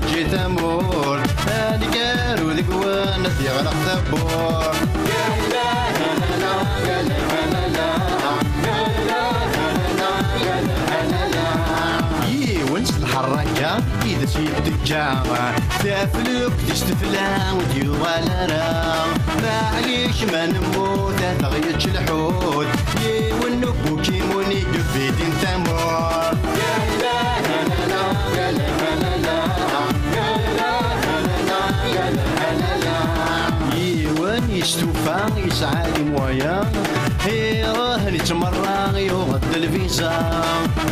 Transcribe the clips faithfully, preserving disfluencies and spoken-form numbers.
Ǧi tamurt, aneggaru deg-wen ad d-yeɣleq tawwurt. Yiwen s lḥerraka i d as-yetteǧǧa, taflukt di s tefla ur d-yuɣal ara. Maɛlic ma nemmut ad aɣ-yečč lḥut, yiwen n ubukimun i yebidin tamurt. Yiwen yestufa yesɛa les moyens, iruḥ yettmerra yuɣ-d lviza.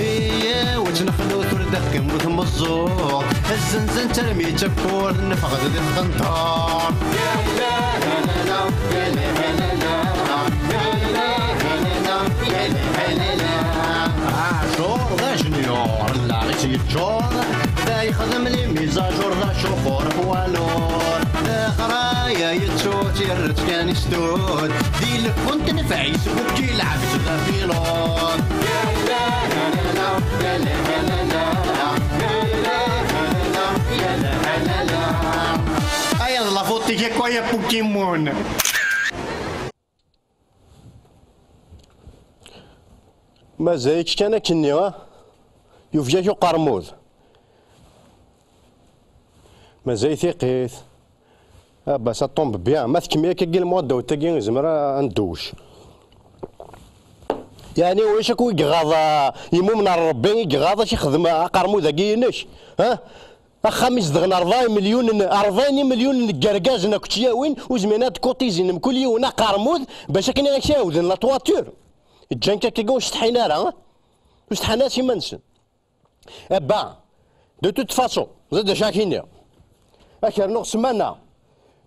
Iyaw ad tt-nexlu tura d akken bu tmeẓẓuɣt, zzenzen-tt armi d tawwurt, neffeɣ-d di tqenṭert. Aɛjur d ajenyur, llaɣ-is yeččur, da yexdem les mises à jour, d acuxur poids lourd. Leɣraya yettu-tt, yerra-tt kan i stud, di lkunt n Facebook yelɛeb-tt d apilud. Aya d la faute-ik akk, ay a Pokémon. Mazal-ik kan akkenni, ah? Yufeg-ak uqermud. Mazal tiqit. Ah bah, ça tombe bien. Ma tkemmel akka, lmuadda-w tagi, yezmer a, a ndewwec. Yeɛni, ulac akk wi iɣaḍ, ah, imumen ar Rebbi i iɣaḍ, ad k-ixdem, ah, aqermud-agi inek, ah? Axxam i zedɣen rebɛa imelyunen, rebɛin imelyunen n yergazen akk tt-yawin, ur zmiren ad kutizin mkul yiwen aqermud bac akken ad k-ɛawden la toiture. Ǧǧan-k akka ur setḥin ara, ur setḥan ara s iman-nsen. Eh ben, de toute façon, ẓid d acu ara k-iniɣ. Ad k-rnuɣ ssmana.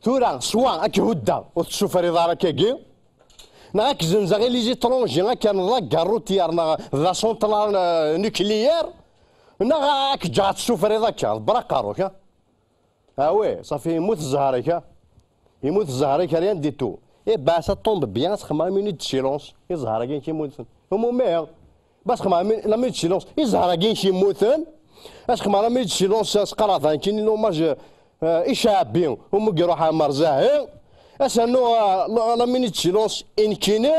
Tura, swa ad k-huddeɣ, ur tessufriḍ ara akkagi, neɣ ad k-zenzeɣ i les étrangers, ad k-rnuɣ d agarrut yerna d asentrale, euh, nucléaire, neɣ ad k-ǧǧeɣ ad tessufriḍ akka, ḍebber aqerru-k, ha? Ah oui, ṣafi, yemmut zzher-ik, ha? Yemmut zzher-ik, rien du tout. Eh ben, ça tombe bien, asxemmer la minute de silence i zzher-agi i k-immuten. Umumi, bas xemmer la minute de silence i zzher-agi i k-immuten. Asxemmer la minute de silence, asqaraḍ-a nekkini l'hommage, euh, i Cɛebbi, umi iruḥ Ɛmer Zahi. Asernu, euh, la, la minute de silence i nekkini,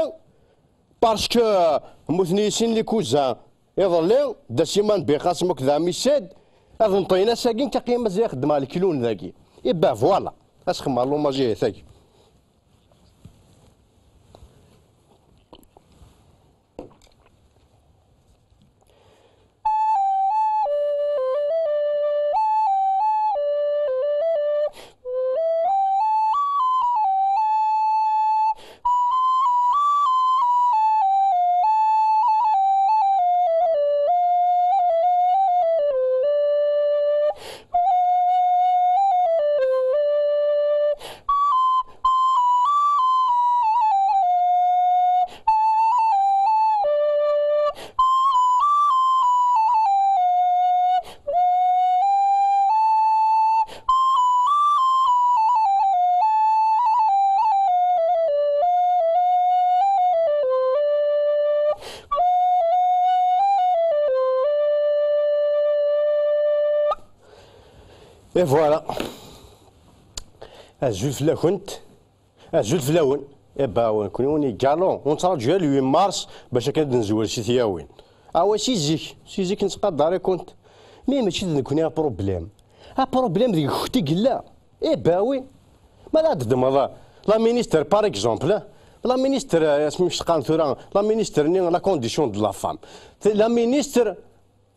parce que, euh, mmuten-iyi sin les cousins iḍelli, Dda Siman Bixasem akked Ɛmi Said, ad nṭeyen ass-agi, nekk aqim mazal ixeddem ɣer leklun dagi. Eh ben voilà, asxemmer l'hommage ihi tagi. Et voilà. Azul fell-akent. Azul fell-awen. Eh ben, nekkni on est galant, on nettraǧu le huit mars bac akken ad nezwir si tyawin. Awa, si zik, si zik nettqadar-ikent. Mi mačči d nekkni aprublem. Aprublem deg-kent i yella. Eh ben oui. Ma la d-ddmeḍ la ministre, par exemple, la ministre, eh, asmi s-qqaren tura, la ministre-nni, la condition de la femme. La ministre,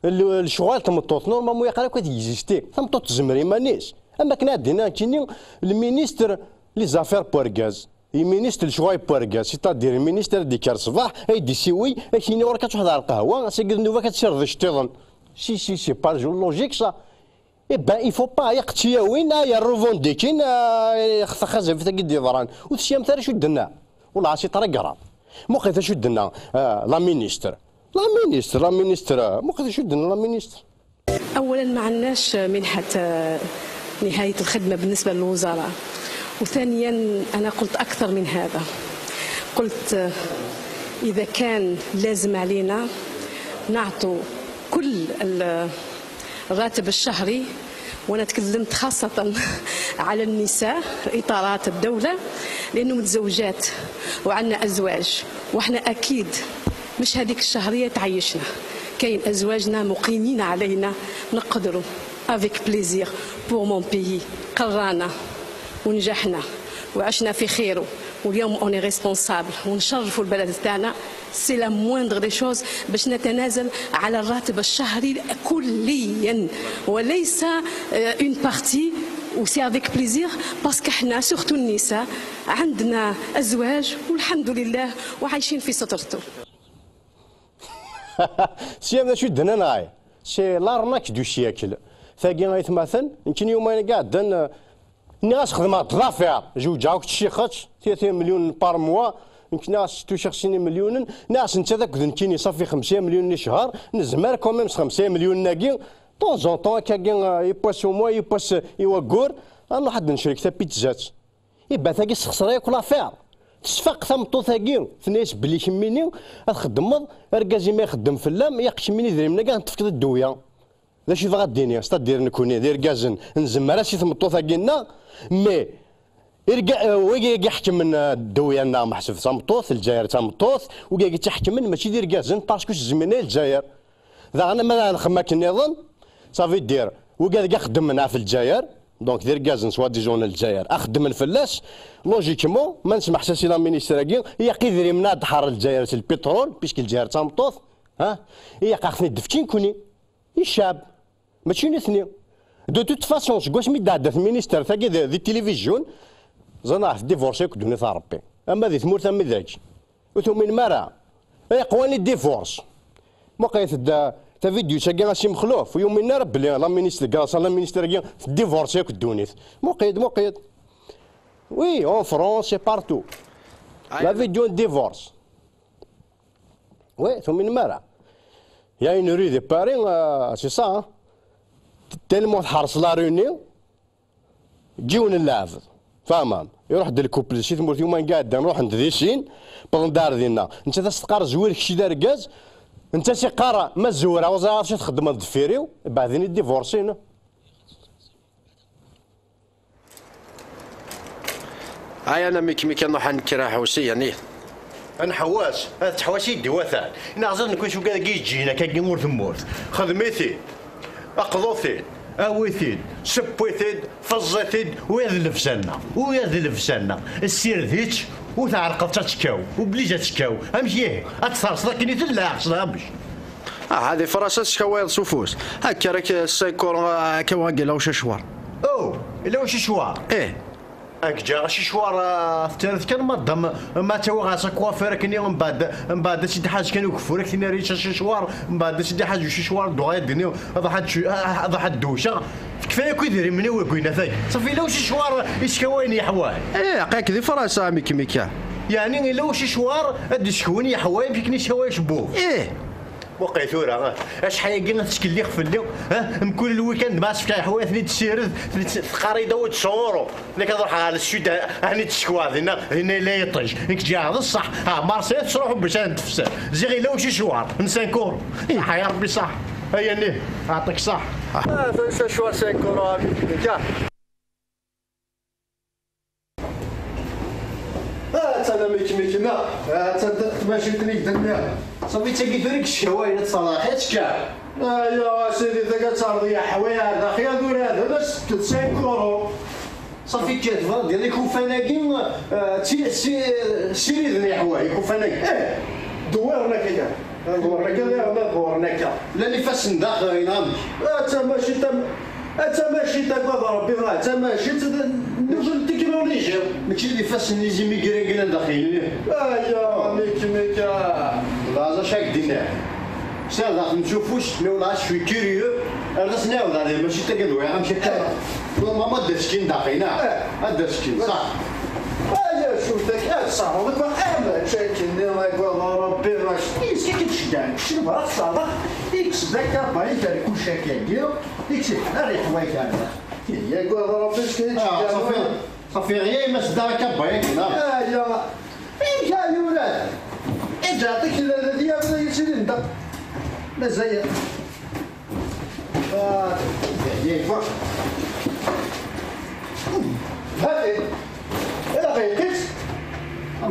l-, lecɣal n tmeṭṭut, normalement, yeqra akk ad yegzisti. Tameṭṭut tezmer iman-is. Am akken ad d-iniɣ nekkini, le ministre les affaires n urgaz. Ministre lecɣal n urgaz, c'est-à-dire ministre ad d-ikker ṣṣbeḥ, ad d-isiwi, ad k-yini ɣur-k ad truḥeḍ ɣer lqahwa, ass-agi d nnuba-k ad tessireḍ iceṭṭiḍen. Si, si, c'est pas logique, ça. Eh ben, il faut pas, ay aqettiyawin, ay revendiquer, ay xtaxazafit-agi d-yeḍran. Ur tesyamt ara acu d-tenna. Wallah, c'est très grave. Muqlet acu d-tenna, euh, la ministre. La ministre, la ministre, muqlet acu d-tenna la ministre. أولا، ما عندناش منحة، آه، نهاية الخدمة بالنسبة للوزراء. وثانيا، أنا قلت أكثر من هذا. قلت، آه، إذا كان لازم علينا نعطوا كل ال-، الراتب الشهري وأنا تكلمت خاصة على النساء، إطارات الدولة، لأنه متزوجات وعندنا أزواج، وإحنا أكيد مش هذيك الشهرية تعيشنا. كاين أزواجنا مقيمين علينا، نقدروا avec plaisir pour mon pays. قرانا ونجحنا وعشنا في خيره، واليوم on est responsable ونشرفوا البلد تاعنا. C'est la moindre des choses باش نتنازل على الراتب الشهري كليا، وليس آه، une partie. و c'est avec plaisir parce que حنا surtout النساء عندنا أزواج والحمد لله وعايشين في سترته. Sya d acu i d-nnan ɣay? C'est l'arnaque du siècle. Tagi ay tmaten, nekkin yumayen iɛeddan, nniɣ-as xedmeɣ-d l'affaire, zewǧeɣ akked ccixet, tirti melyun par mois, nekk nniɣ-as tuciɣ sin imelyunen, nniɣ-as netta d akked nekkini ṣafi xemsa imelyunen i ccher, nezmer quand même s xemsa imelyunen-agi, temps en temps akkagi, yiwwas au mois, yiwwas i waggur, ad nruḥ ad d-necrek tapizzat. Iba tagi sexṣer yakk l'affaire. Tesfaq tameṭṭut-agi, tenna-yas belli kemmini ad txeddmeḍ, argaz-im ixeddem fell-am, yaq kemmini idrimen-agi ad ten-tefkeḍ i ddewya. D acu i bɣa ad d-iniɣ? C'est-à-dire nekkni d irgazen, nzemmer-as i tmeṭṭut-agi-nneɣ, mais irga, wigi-agi ḥekmen ddewya-nneɣ, meḥseb d tameṭṭut, Lezzayer d tameṭṭut, wigi-agi tt-iḥekmen mačči d irgazen, parce que s zzmina i Lezzayer. Daɣen ma ad nxemmem akken nniḍen, ça veut dire wigad i ixeddmen ɣef Lezzayer, donc d irgazen soi-disant n Lezzayer, a xeddmen fell-as, logiquement ma nesmeḥsas i la ministre-agi, yaq idrimen ad d-ḥerr Lezzayer s lpitrul, puisque Lezzayer d tameṭṭut, ha, yaq a ɣ-ten-id-fkin kuni, i ccɛeb, mačči nitni. De toute façon, seg wasmi i d-tɛedda tministert-agi di, di tilivizyun, ẓan ahat divorce akk ddunit a Rebbi. Ama di tmurt am dagi. Ur tuminem ara. Ay aqwan i divorce. Muqlet-d tavidyut-agi a Si Mexluf, ur yuminen ara belli la ministre, grâce à la ministre-agi, tdivorce akk ddunit. Muqlet, muqlet. Oui, en France et partout. La vidéo de divorce. Oui, tuminem ara. Il y a une rue de Paris, euh, c'est ça, hein. Tellement tḥerṣ la rue-nni, yiwen n lɛebd, fahmem, iruḥ-d lkupel si tmurt yuman iɛeddan, ruḥen-d di sin, wwḍen-d ar dinna. Netta as-teqqar zwir kečč d argaz, netta as-iqqar ma zewreɣ ur ẓriɣ acu txeddmeḍ deffir-iw, beɛden i divorcin. Ay ana Mikmik, ad nruḥ ad nekker aḥewsi, yani. Ad nḥewwes, ad tettḥewwes yid-i watan. Neɣ ẓer nekk acu akka i yeǧǧin akkagi ur temmut. Xdem-it-id, aqḍu-t-id, awi-t-id, sewwi-t-id, feẓẓ-it-id, u ya d llebsa-nneɣ, u ya d llebsa-nneɣ. Ssired-itt, u tɛerqeḍ-tt ad tekkaw, oblij ad tekkaw. Amek ihi? Ad tt-terseḍ akken i tella, aqsed amek? Ah, hadi fras ad tkawayeḍ s ufus. Akka ara k-, cinq euros, akka wa gila ucacwar. Oh, ila ucacwar. Eh. Ak ǧǧaɣ acicwar, ah, tettaret kan madam, ma tawiɣ-as akwafir akken, mbeɛd, mbeɛd ad tt-id-ḥaz kan ugeffur, ak tin-nni acicwar, mbeɛd ad tt-id-iḥaz ucicwar, dduɣ ad d-iniɣ, ad ḥad-, ad ḥad-dewceɣ. Tekfa yakk idrimen-iw deg winafag. Safi, ila ucicwar iskawayen yeḥwal. Eh, aqak di Fransa, a Miki Mika. Yeɛni ila ucicwar ad d-isekwen yeḥwal, akken iskaway acebbub. Eh. Muqel tura, acḥal-agi tettkellix fell-i, ha? Mkul lwikand ma as-fkeɣ yeḥwal ad ten-id-ssired, teqqar-iyi-d awi-d cent euros. Nekk ad ruḥeɣ ɣer le sud, ɛni d-sekwaɣ dinna, dinna yella yiṭij. Nekk ǧǧiɣ d ṣṣeḥ, ha, Marseille tettruḥu bac ad tefser. Ziɣ yella ucicwar n cinq euros. Ih. Ṣaḥ ya Rebbi, ṣaḥ. Ay a nih, aɛṭik ṣaḥ. Ah, ucacwar cinq euros, a Miki Mika. Ah, attan a Miki Mika, attan tmacint-nni i k-d-nniɣ. Safi, d tagi tura i yeckawayen, ad tṣerreḥ, ad tekka. Aya a sidi, tagi ad terreḍ yeḥway ar daxel, ad uraden, ad s-tefkeḍ cinq euros. Safi, kkat, tebɣiḍ ad d-tiniḍ ikufan-agi, ah, si-, si-, ssiriden yeḥway, ikufan-agi. Eh, dewwiren akka. Ad ḍewren akka, ad ḍewren akka. Llan ifassen daxel, neɣ amek? Ah, d tamacint, tam-, ah, d tamacint, agad Rebbi, ah, d tamacint, d, d, n teknuliji. Mačči d ifassen n izimigri i yellan daxel. Aya, Miki Mika. Laẓ, acu ak-d-nniɣ? Sɛiɣ daxel n ufus, mais wala, je suis curieux. Ar d as-nɛawed ar mačči d tagi d wiɛa, amek akka? Tura ma ad d-askin daxel, neɣ? Eh. Ad d-askin, ṣaḥ. Aya, cuf dagi, ad tesɛuḍ akk amačči akkenni, agad Rebbi, mačči d yis-k i k-id-ceggɛen, kečč tebɣa ad tesɛuḍ, ikkes-d akka, barik ar kullec akkagi, ikkes-d ar yeḥway kan. Ihi, agad Rebbi, d yis-k i k-id-ceggɛen. Ah, ṣafi, ṣafi, ɣya-m as-d-aɣ akka, barik, neɣ? Aya, iga yurad, iǧaṭik, d yabda yettili nda. Mazal. Ah, ihi,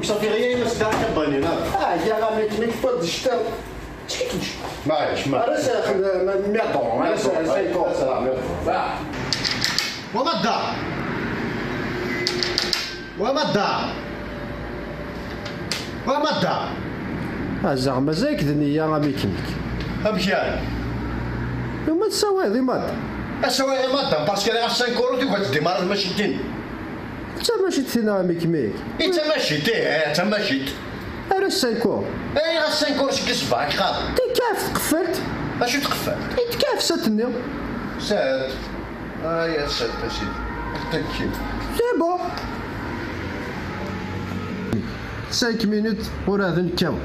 صافي غير ما صدقك باني لا. اه يا غامي كميك فوت الشتا. معليش، معليش. انا ساخن ميطون انا ساخن. وما الدار؟ وما الدار؟ وما الدار؟ Ah, zeɛma mazal-k d nniya a Mikmik? Amek yeɛni? Uma tessawaleḍ i madam? Asawal i madam, parce que rriɣ-as cinq euros, tugi ad teddi mara tmacint-in. D tamacint-tina a Mikmik? I d tamacint, ih, d tamacint. Ar cinq euros. Rriɣ-as cinq euros seg ṣṣbeḥ, ak xaḍ. Tekkat tqeffelt. Acu tqeffelt? I tekkat sat-nni. Sat. Ay, a sat, a sidi. Tekki. C'est bon. Cinq minutes ur ad nkkaw.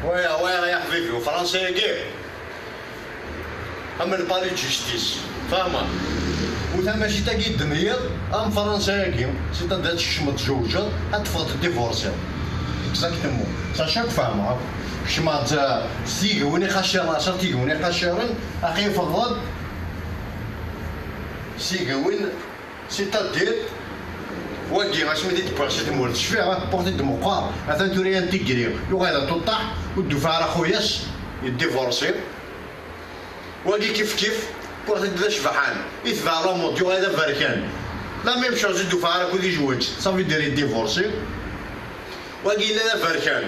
Waya, waya, ya ḥbibi, Fransa-agi. Am le palais de justice, fahmeḍ? U tamacint-agi i d-tenniḍ, am Fransa-agi, c'est-à-dire ad tkecmeḍ tzewǧeḍ, ad teffɣeḍ divorciḍ. Exactement. Sachant que fehmeɣ akk. Kecmeɣ-d, eh, s tigiwin iqaciren, ɛecra tigiwin iqaciren, aqi-, teffɣeḍ s tigiwin, c'est-à-dire, wagi, asmi t-id-wwiɣ si tmurt, cfiɣ, ah, wwiɣ-t-id meqqar, atan tura yan tigri, yuɣal d aṭuṭṭaḥ, ur d-tufi ara xuya-s, yeddivorsi. Wagi kif kif, wwiɣ-t-id d acebḥan, itbeɛ la mode, yuɣal d aberkan. La même chose, ur d-tufi ara akud yezweǧ, ça veut dire yeddivorsi. Wagi yella d aberkan,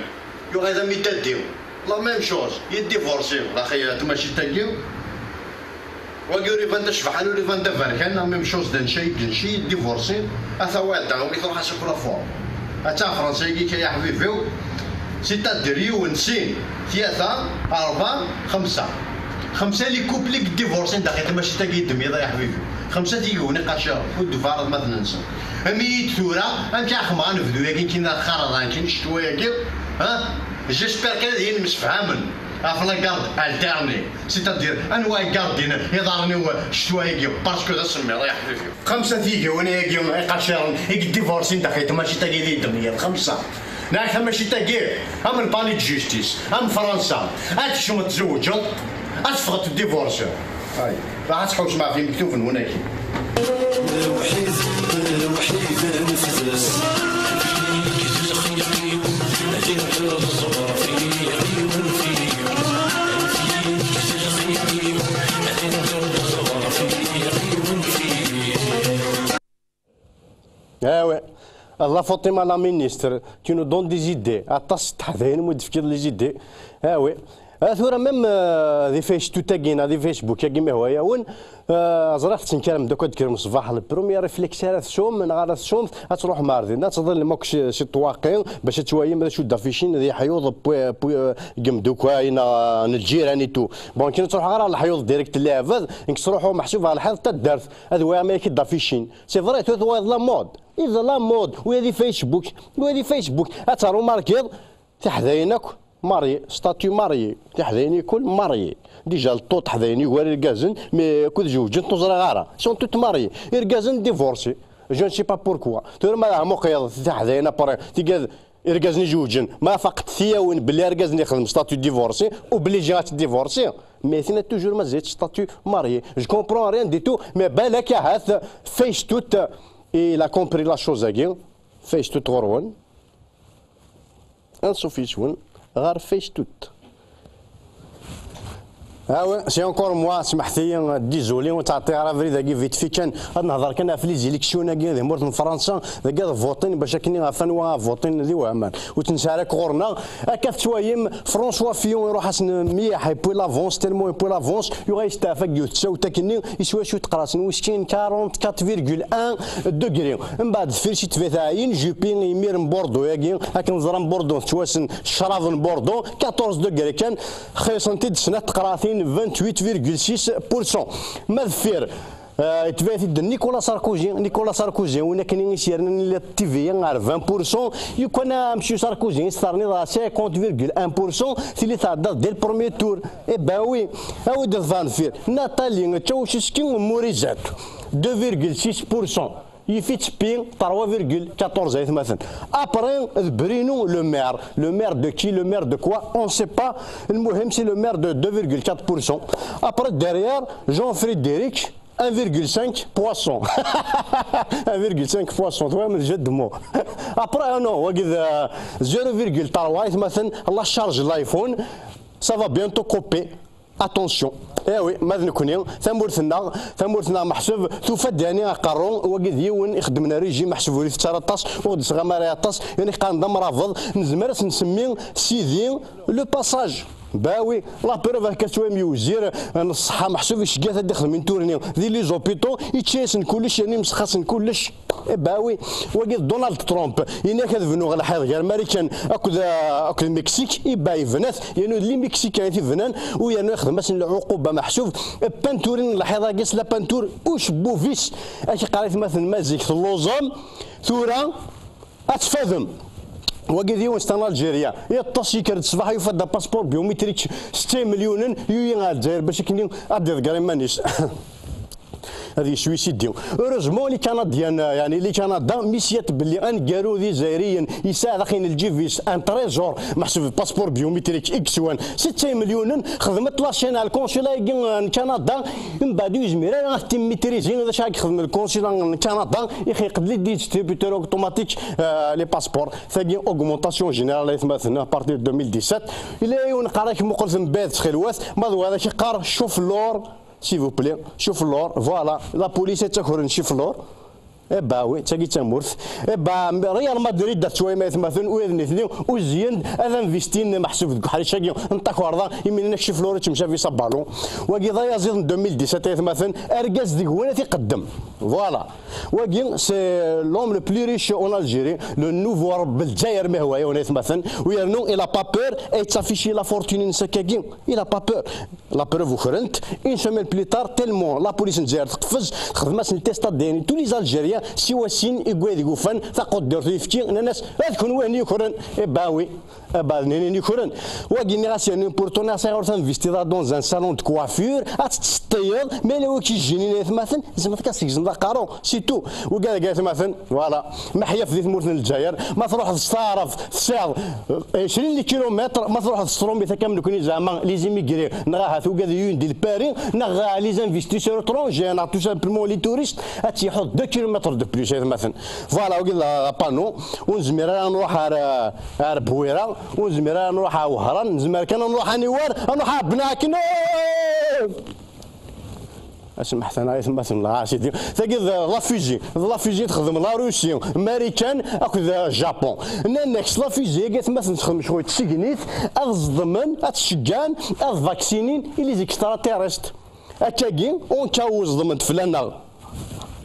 yuɣal d amidadi. La même chose, yeddivorsi, d axi tamacint-agi. Wagi ur iban d acebḥan, ur iban d aberkan, la même chose d anci i yenci, yeddivorsi. Ata wada, umi truḥ-as akk la forme. Ata Fransa-agi kan, ya ḥbibi-w, c'est-à-dire yiwen, sin, tlata, rebɛa, xemsa. Xemsa les couples i yeddivorsin daxi tamacint-agi i d-tenniḍ, ya ḥbibi. Xemsa tigiwin iqaciren, ur d-tufi ara atmaten-nsen. Ami-yi-d tura, amek ara xedmeɣ anebdu yagi, kina xaraḍ-agi, ccetwa-yagi, ha? J'espère kan ad iyi-nemsefhamen ɣef la garde alternée, c'est-à-dire anwa i garde-in iḍarren-iw ccetwa-yagi, parce que d asemmiḍ, ya ḥbibi. Xemsa tigiwin-agi iqaciren i yeddivorsin daxi tamacint-agi di ddemya, xemsa. Neɣ tamacint-agi, am le palais de justice, am Fransa, ad tkecmeḍ tzewǧeḍ, ad teffɣeḍ divorce. Ay, rax ad tḥewsem ɣef yimektuben-nwen-agi. Lewḥid, lewḥid nefdes. Lxelq-iw, ad irbeḍ ẓẓher fi yiɣiwen fi yiɣiwen. Lxelq-iw, ad irbeḍ ẓẓher fi yiɣiwen fi yiɣiwen. Ah ouais. Allah Fatima la ministre, tu nous donnes des idées. Aṭas n teḥdayin mu d-tefkiḍ les idées. Ah oui. Ah, tura même, euh, di Facebook-agi, neɣ di Facebook-agi, mi hwa yawen, euh, ẓriɣ tettenkarem-d akk ad d-tekrem ṣṣbeḥ, le premier réflexe ara tesum, neɣ ara tesum, ad truḥem ar din, ad tḍillem akk si, si ṭṭwaqi, bac ad twayem d acu d-afficin, d iḥyuḍ, pwi-, pwi-, euh, n yemdukal, neɣ, euh, n lǧiran et tout. Bon, nekk ur ttruḥeɣ ara ɣer leḥyuḍ direct n leɛbad, nekk ttruḥuɣ meḥsub ɣer lḥiḍ n taddart, ad wayeɣ ma yak d-afficin. C'est vrai, tura tuɣaleḍ la mode. I d la mode, ula di Facebook, ula di Facebook, ad tarumarkiḍ, tiḥdayin akk marié, statut marié, tiḥdayin ikul marié. Déjà le taux tiḥdayin yugar irgazen, mais kud zewǧent ur ẓriɣ ara. Sont toutes mariées. Irgazen divorcés. Je ne sais pas pourquoi. Tura ma d-ɛmuqiḍ tiḥdayin après, tigad irgazen izewǧen, ma faqent tiyawin belli argaz-nni yexdem statut divorcé, obligé ad t-divorcé. Mais tina toujours mazal statut marié. Je comprends rien du tout, mais balak ahat Facebook il a compris la chose-agi. Facebook ɣur-wen. Anṣuf yes-wen ɣer Facebook. Ah ouais, c'est encore moi, smeḥt-iyi, désolé, ur ttɛeṭṭiɣ ara abrid-agi vite fait kan, ad nehḍer kan ɣef les élections-agi di tmurt n Fransa, dagi ad votin, bac akken ɣef anwa ad votin d iwehman. Ur tt-nesɛi ara akk ɣur-neɣ. Akka tettwayem, François Fillon iruḥ-asen mliḥ, et puis l'avance, tellement et puis l'avance, yuɣal yesteɛfa deg yiwet tsawt akkenni, yeswa cwiṭ teqras n whisky n quarante-quatre virgule un degrés. Mbeɛd deffir si tbet ɛyin, Juppé imir n Bordeaux-agi, akken ẓran Bordeaux tettwassen s ccrab n Bordeaux, quatorze degrés kan, xilṣen-t-id snat teqratin, vingt-huit virgule six pour cent. Ma deffir, euh, itbeɛ-it-id Nicolas Sarkozy, Nicolas Sarkozy, win akken i s-yernan la T V A ar vingt pour cent, yukan a Monsieur Sarkozy, i s-terniḍ à cinquante virgule un pour cent, tili tɛeddaḍ dès le premier tour. Eh ben oui, awi-d ad ḍfan deffir. Nathalie Ceausescu Morizet, deux virgule six pour cent. Yif-itt Pi, trois virgule quatorze aytmaten. Après, d Bruno Le Maire. Le maire de qui, le maire de quoi, on ne sait pas. Lmuhim, c'est le maire de deux virgule quatre pour cent. Après, derrière, Jean Frédéric, un virgule cinq poisson. Un virgule cinq poisson, tu vois, mais je de mots. Après, ah non, wagi d, euh, zéro virgule trois, aytmaten, la charge de l'iPhone, ça va bientôt couper. Attention. Eh oui, ma d nekkni, tamurt-nneɣ, tamurt-nneɣ meḥsub, tufa-d yani aqerru, wagi d yiwen ixeddmen régime, meḥsub ur itett ara aṭas, ur d-isɣamar ara aṭas, yani qqaren d amrabeḍ, nezmer ad s-nsemmi sidi le passage. Bah oui, la preuve akka tettwayem yewzir n ṣṣeḥḥa, meḥsub iceggat ad d-ixdem une tournée di les hôpitaux, ičča-yasen kullec, yani imsex-asen kullec. Eh bah oui, wagi d Donald Trump, ini-ak ad bnuɣ lḥiḍ gar Marikan akked, akked Mexique, eh bah yebna-t, yani d les Mexicains i t-ibnan, u yernu ixdem-asen lɛuquba meḥsub, peinturin lḥiḍ-agi s la peinture ucebbub-is, ak iqqar aytmaten ma zik telluẓem, tura ad tfadem. Wagi d yiwen s tan Algérien. Yeṭṭes, yekker-d ṣṣbeḥ, yufa-d apaspuṛ biométrique setta imelyunen, yuɣ-it ɣer Lezzayer bac akken ad d-iḍegger iman-is. Ad yeswisidi. Heureusement, les Canadiens, euh, yani, les Canadiens, mi slant belli aneggaru d Izzayriyen yesɛa daxel n lǧib-is un trésor, meḥsub passeport biométrique i yeswan setta imelyunen, xedmet la chaîne ar le consulat-agi, euh, n Canada, mbeɛd ur yezmir ara ad t-immitrizi, d acu ara yexdem le consulat n Canada, ixeq-d les distributeurs automatiques, euh, les passeports. Tagi augmentation générale aytmaten à partir de deux mille dix-sept. Yella yiwen qqar-ak muqel tembayt ttxil-wet, ma d wa ad ak-iqqar chauffleur, s'il vous plaît, chauffleur, voilà, la police ad takren chauffleur. Eh bah oui, d tagi d tamurt. Eh bah, Real Madrid, ad twayem aytmaten, u ad nitni, uzyen, ad investin meḥsub deg uḥric-agi n takerḍa, imi nnan-ak chauffleur yettemcabi s aballon. Wagi d ayaziḍ n deux mille dix-sept aytmaten, argaz deg-wen ad t-iqeddem. Voilà. Wagi, c'est l'homme le plus riche en Algérie, le nouveau Reb Lezzayer, mi hwa yiwen aytmaten, u yernu, il a pas peur, ad yettaffici la fortune-ines akkagi, il a pas peur. La preuve, ukren-t, une semaine plus tard, tellement la police n Lezzayer teqfez, texdem-asen test A D N, tous les Algériens, siwa sin i wid i yufan taquddurt, uyefki, nnan-as, "D kunwi i yukren." Eh ben oui. Eh ben, nnan-ak yukren. Wagi, nniɣ-as, yernu, pourtant, nniɣ-as, ayɣer ur tinvestiḍ ara dans un salon de coiffure, ad tettseṭṭiyeḍ, ma yella wi k-ijjinin aytmaten, tzemreḍ ad k-as-tegzmeḍ aqerru, c'est tout. Wigad-agi aytmaten, voilà. Meḥyaf di tmurt n Lezzayer, ma truḥeḍ s taɛrabt, tesɛiḍ, eh, ɛecrin les kilomètres, ma truḥeḍ s tṛumit akka am nekni zeɛma, les immigrés, neɣ ahat wigad yuyun di Lpari, neɣ, eh, les investisseurs étrangers, neɣ tout simplement les touristes, ad tt-yeḥuḍ deux kilomètres de plus, aytmaten. Voilà, wagi d apanu, ur nezmir ara ad nruḥ ar, ar Bwira, ur nezmir ara ad nruḥ ar Wehran, nezmer kan ad nruḥ aniwer, ad nruḥ ar Bnaknu! Asemḥet-aneɣ aytmaten, la sidi. Tagi d la fusée, d la fusée texdem la Russie, Marikan akked Japon. Nnan-ak s la fusée-agi aytmaten texdem ccɣel, tsegnit, ad ẓedmen, ad tceggan, ad vaccinin i les extraterrestres. Akkagi, au cas où ẓedmen-d fell-aneɣ,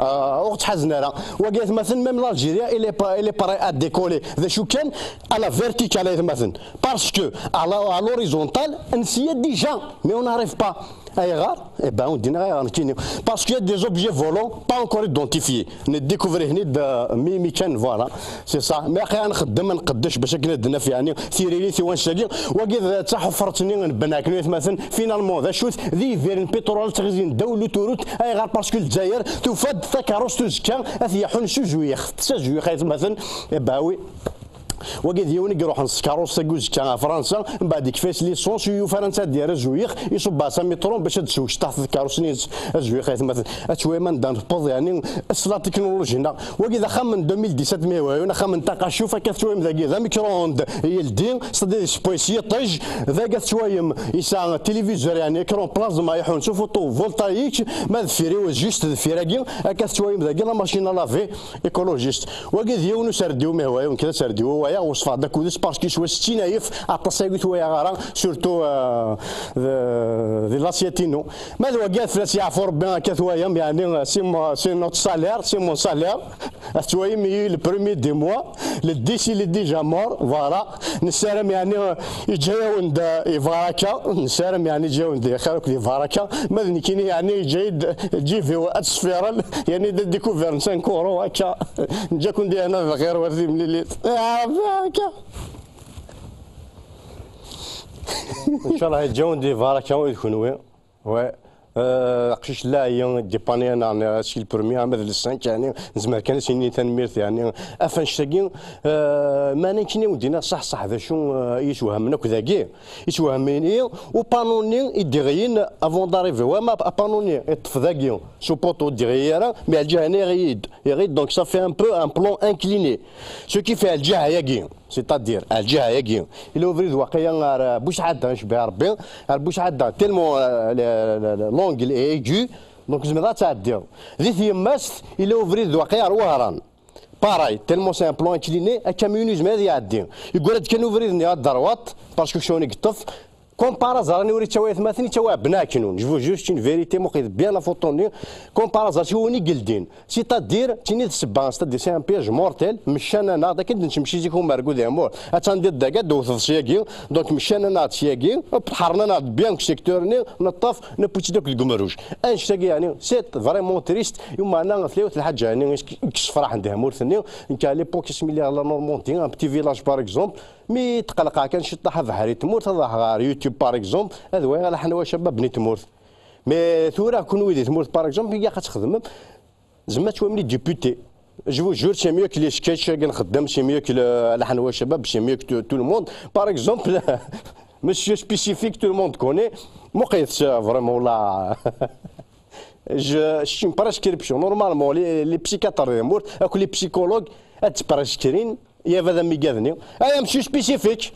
ah, ur ɣ-ttḥazen ara. Wagi aytmaten, même l'Algérie, il est pa-, il est prêt à décoller. D acu kan, à la verticale aytmaten. Parce que à la, à l'horizontale, nsiya déjà, mais on n'arrive pas. Ayɣer? Eh ben, ur d-nniɣ ayɣer nekkini. Parce qu'il y a des objets volants pas encore identifiés. Nedécouvrir-iten-id, euh, mi, mi kan, voilà. C'est ça. Mais aql-aɣ nxeddem, nqeddec bac akken ad d-naf, yeɛni, tiririt i wanect-agi. Wagi d taḥeffert-nni n Bnaknu aytmaten. Finalement, d acu-t? D yidir n pétrole ttɣizin ddaw n l'autoroute. Ayɣer? Parce que Lezzayer tufa-d takeṛṛust uzekka ad t-yaḥun s uzuyix. Tessazuyix aytmaten. Eh ben oui. Wagi d yiwen i iruḥen s tkeṛṛust-agi uzekka ɣer Fransa, mbeɛd yekfa-yas licence, ur yufi ara netta ad d-yerr azuyix, iṣubb-as amitṛun bac ad d-tsew cṭaḥ tkeṛṛust-nni azuyix aytmaten. Ad twayem anda newweḍ, yeɛni, s la technologie-nneɣ. Wagi d axxam n deux mille dix-sept, mi hwayen, axxam n Taqacuf, akka tettwayem dagi d amicro-ondes yeldi, c'est-à-dire yessewway s yiṭij, dagi tettwayem yesɛa téléviseur, yeɛni écran plasma, iḥun s photovoltaïque, ma deffir-iw, juste deffir-agi, akka tettwayem dagi la machine à laver, écologiste. Wagi d yiwen userdiw, mi hwayen, kra serdiw, waya, weṣfeɣ-d akud-is, parce que yeswa settin ayef, aṭas ay ur t-walaɣ ara, surtout, euh, di, di l'assiette-inu. Ma d wagi, ad fell-as yeɛfu Rebbi, akka twayem, yeɛni, c'est mon, c'est notre salaire, c'est mon salaire. Ad twayem, le premier du mois, le dix, il est déjà mort, voilà. Nessaram, yeɛni, yeǧǧa-yawen-d, euh, lbaraka, nessaram, yeɛni, yeǧǧa-yawen-d lxir akked lbaraka. Ma d nekkini, yeɛni, yeǧǧa-yi-d ǧib-iw ad sfiren, yeɛni, d découvert cinq euros, akka. Neǧǧa-ken di hna d lxir war timlilit. Ya Rebbi, akka. Inchallah, yeǧǧa-wen-d lbaraka i d kenwi. Ouais. Euh, aqcic la, yeɛni, dépanner-aneɣ, neɣ si le premier ama d le cinq, yeɛni, nezmer kan ad s-nini tanemmirt, yeɛni, ɣef annect-agi. Euh, ma nekkini ur d-nniɣ ṣṣeḥ, ṣṣeḥ d acu, euh, i yeswehmen akk dagi. Yeswehmen-iyi upanuni i d-iɣiyin avant d'arriver. Wa ma apanuni yeṭṭef dagi, sous poteau ur d-iɣiyi ara, mais ar lǧiha-nni iɣiyi-d. Iɣiyi-d, donc ça fait un peu un plan incliné. Ce qui fait ar lǧiha-agi, c'est-à-dire ar lǧiha-agi, ila ubrid waqila ar, euh, Busɛada, icebbeḥ Rebbi, ar Busɛada, tellement, euh, le- le- le- l'angle est aigu, donc zemreɣ ad tɛeddiɣ. Di tyemmast, ila ubrid waqila ar Wehran. Pareil, tellement c'est un plan incliné, akamyun yezmer ad iɛeddi. Yeggara-d kan ubrid-nni ad derwaṭ, parce que kcuni yeṭṭef. Comme par hasard, ani ur yettawi atmaten, yettawi abna aknun. Je vous jure, c'est une vérité, muqid bien la photo-nni. Comme par hasard, si win i yeldin. C'est-à-dire, tini d ssebba, c'est-à-dire, c'est un piège mortel, meccan-aneɣ-d, akken d-nettemci zik umergu di Amur. Attan di ddaga, d-tewteḍ syagi, donc meccan-aneɣ-d syagi, ḥerren-aneɣ-d bien deg secteur-nni, neṭṭef, newwi-tt-id akk deg umerruj. Annect-agi, yeɛni, c'est vraiment triste, i umeɛna tella yiwet lḥaǧa, yeɛni, i yessefraḥen di tmurt-nni, nekk à l'époque, isem-is la Normandie, un petit village par exemple, mi tqelqeɣ kan ciṭṭaḥ abeḥri n tmurt, ad ruḥeɣ ɣer YouTube par exemple, ad waliɣ leḥnwa cabab n tmurt. Mais tura, kenwi di tmurt par exemple, ilaq ad txedmem, zemma ad twamem les députés. Je vous jure, c'est mieux que les sketchs, c'est mieux que le, leḥnwa cabab, c'est mieux que tout, tout le monde. Par exemple, monsieur spécifique, tout le monde connaît. Muqit, euh, vraiment, là. Je, c'est une prescription. Normalement, les, les psychiatres, les psychologues, ad prescrivent, il y a des médicaments. Ah, monsieur spécifique.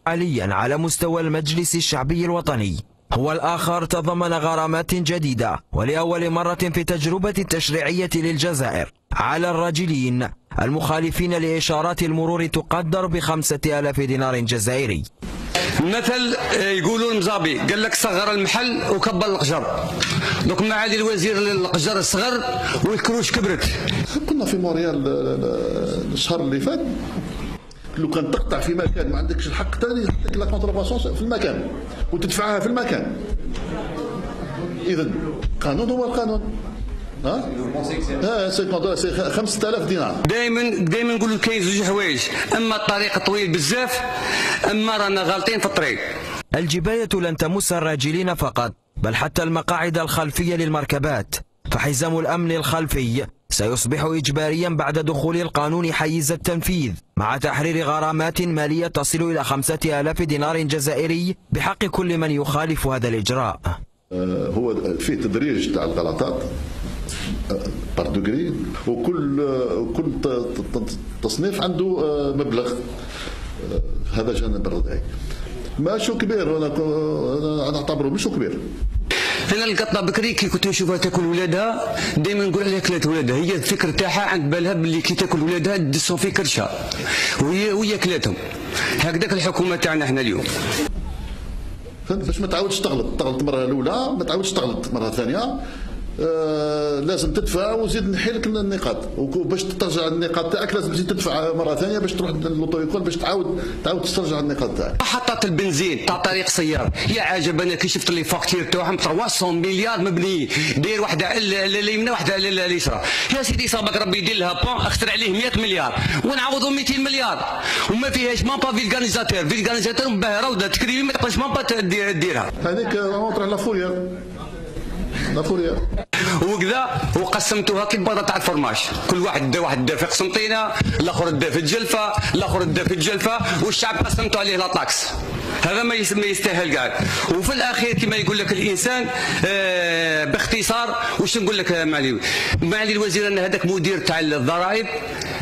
حاليا على مستوى المجلس الشعبي الوطني هو الآخر تضمن غرامات جديدة، ولأول مرة في تجربة تشريعية للجزائر، على الراجلين المخالفين لإشارات المرور تقدر بخمسة آلاف دينار جزائري. مثل، آه، يقولوا المزابي، قال لك: صغر المحل وكبر القجر. Donc معالي الوزير، القجر صغر والكروش كبرت. كنا في مونريال، آه، آه، الشهر اللي فات. لو كان تقطع في مكان ما عندكش الحق ثاني يحطك la contrevention في المكان وتدفعها في المكان. اذا القانون هو القانون. ها؟ ها، c'est contre-، c'est خمسة آلاف دينار. دائما، دائما نقول لك كاين زوج حوايج: اما الطريق طويل بزاف، اما رانا غالطين في الطريق. الجباية لن تمس الراجلين فقط، بل حتى المقاعد الخلفية للمركبات، فحزام الأمن الخلفي سيصبح إجباريا بعد دخول القانون حيز التنفيذ، مع تحرير غرامات مالية تصل إلى خمسة آلاف دينار جزائري بحق كل من يخالف هذا الإجراء. آه، هو فيه تدريج تاع الغلطات، آه، par degré، وكل، آه، كل ت-، ت-، ت-، تصنيف عنده، آه، مبلغ. آه، هذا جانب الردعي. ماشو كبير، أنا ك-، أنا نعتبره مشو كبير. انا القطه بكري كي كنت نشوفها تاكل ولادها، دائما نقول عليها كلات ولادها. هي الفكر تاعها عند بالها باللي كي تاكل ولادها تدسهم في كرشها، وهي، وهي كلاتهم. هكذاك الحكومه تاعنا احنا اليوم. فهمت؟ باش ما تعاودش تغلط، تغلط مره الاولى، ما تعاودش تغلط مره ثانيه. آه، لازم تدفع وزيد نحي لك النقاط، وباش ترجع النقاط تاعك لازم تزيد تدفع مره ثانيه باش تروح للوطو ايكول باش تعاود، تعاود تسترجع النقاط تاعك. محطات البنزين تاع طريق سيار، يا عجب، انا كي شفت les factures تاعهم ثلاثمية مليار مبنيين، داير واحده على اليمنى، واحده على اليسرى. يا سيدي، صابك ربي يدير لها plan اخسر عليه مية مليار، ونعوضوا ميتين مليار، وما فيهاش même pas vulcanisateur. Vulcanisateur باه روضه تكريمي ما تقدرش même pas ديرها. هذيك، آه، تروح la Fourrière. La Fourrière. وكذا، وقسمتوها كي البيضه تاع الفرماج. كل واحد دا، واحد دا في قسنطينه، الاخر دا في الجلفه، الاخر دا في الجلفه، والشعب قسمتوا عليه la taxe. هذا ما يس-، ما يستاهل كاع. وفي الاخير كما يقول لك الانسان، آه، باختصار، واش نقول لك، آه، معالي، معالي الوزير، ان هذاك مدير تاع الضرائب